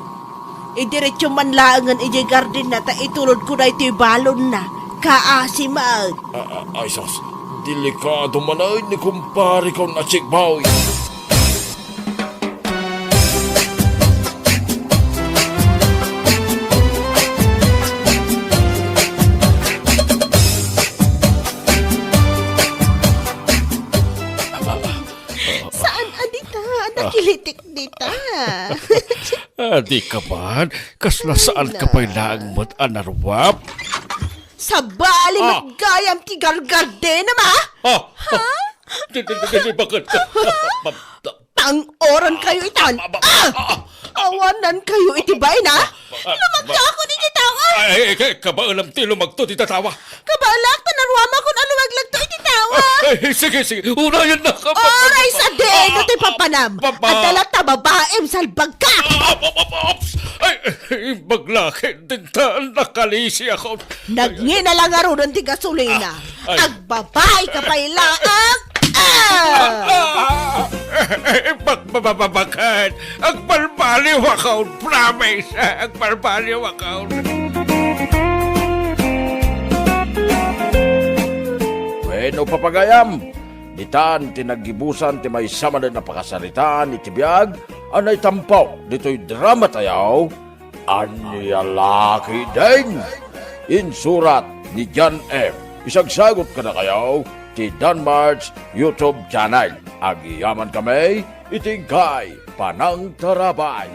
Idiretso man laengen idiay gardenna ta itulodko daytoy balonna. Kaasi met. Ah, ah, ay sus, delikado manen ni kumpareko a Chick Boy. Saan a dita? Nakilitik dita. Ah, di ka man. Kasla saan ka pay laeng met a naruap. Sabali met gayam ti gargardenam, ah? Ah, ha? Di, di, di, di, bakit? Tangoran kayo itan. Ah! Awanan kayo iti bain, ah? Lumagto ako iti tawa. Ay, ay, ay, kabaelam ti lumagto ti tatawa. Kabaelak ta naruamakon a lumaglagto iti tawa. Ay, sige, sige. Unayan na ka. Oray sa diin ti papanam. Adda latta babaem, salbag ka. Ay, ay, ay, baglaki din ta nakalisi ako. Nagngina la ngaruden ti gasolina. Ay. Agbabaika pay laeng. Ah! Ah! Bak-, ba-, ba-, ba-, bakit? Agbalbaliw akon, promise. Agbalbaliw akon. Bueno, papagayam, ditan ti naggibusan ti maysa manen a pakasaritaan iti biag a naitampo ditoy drama tayo, Ania la ketdin? Insurat ni John M. Isagsagut kadakayo ti Danmart's YouTube channel. Agyaman kami iti inkay panangtarabay.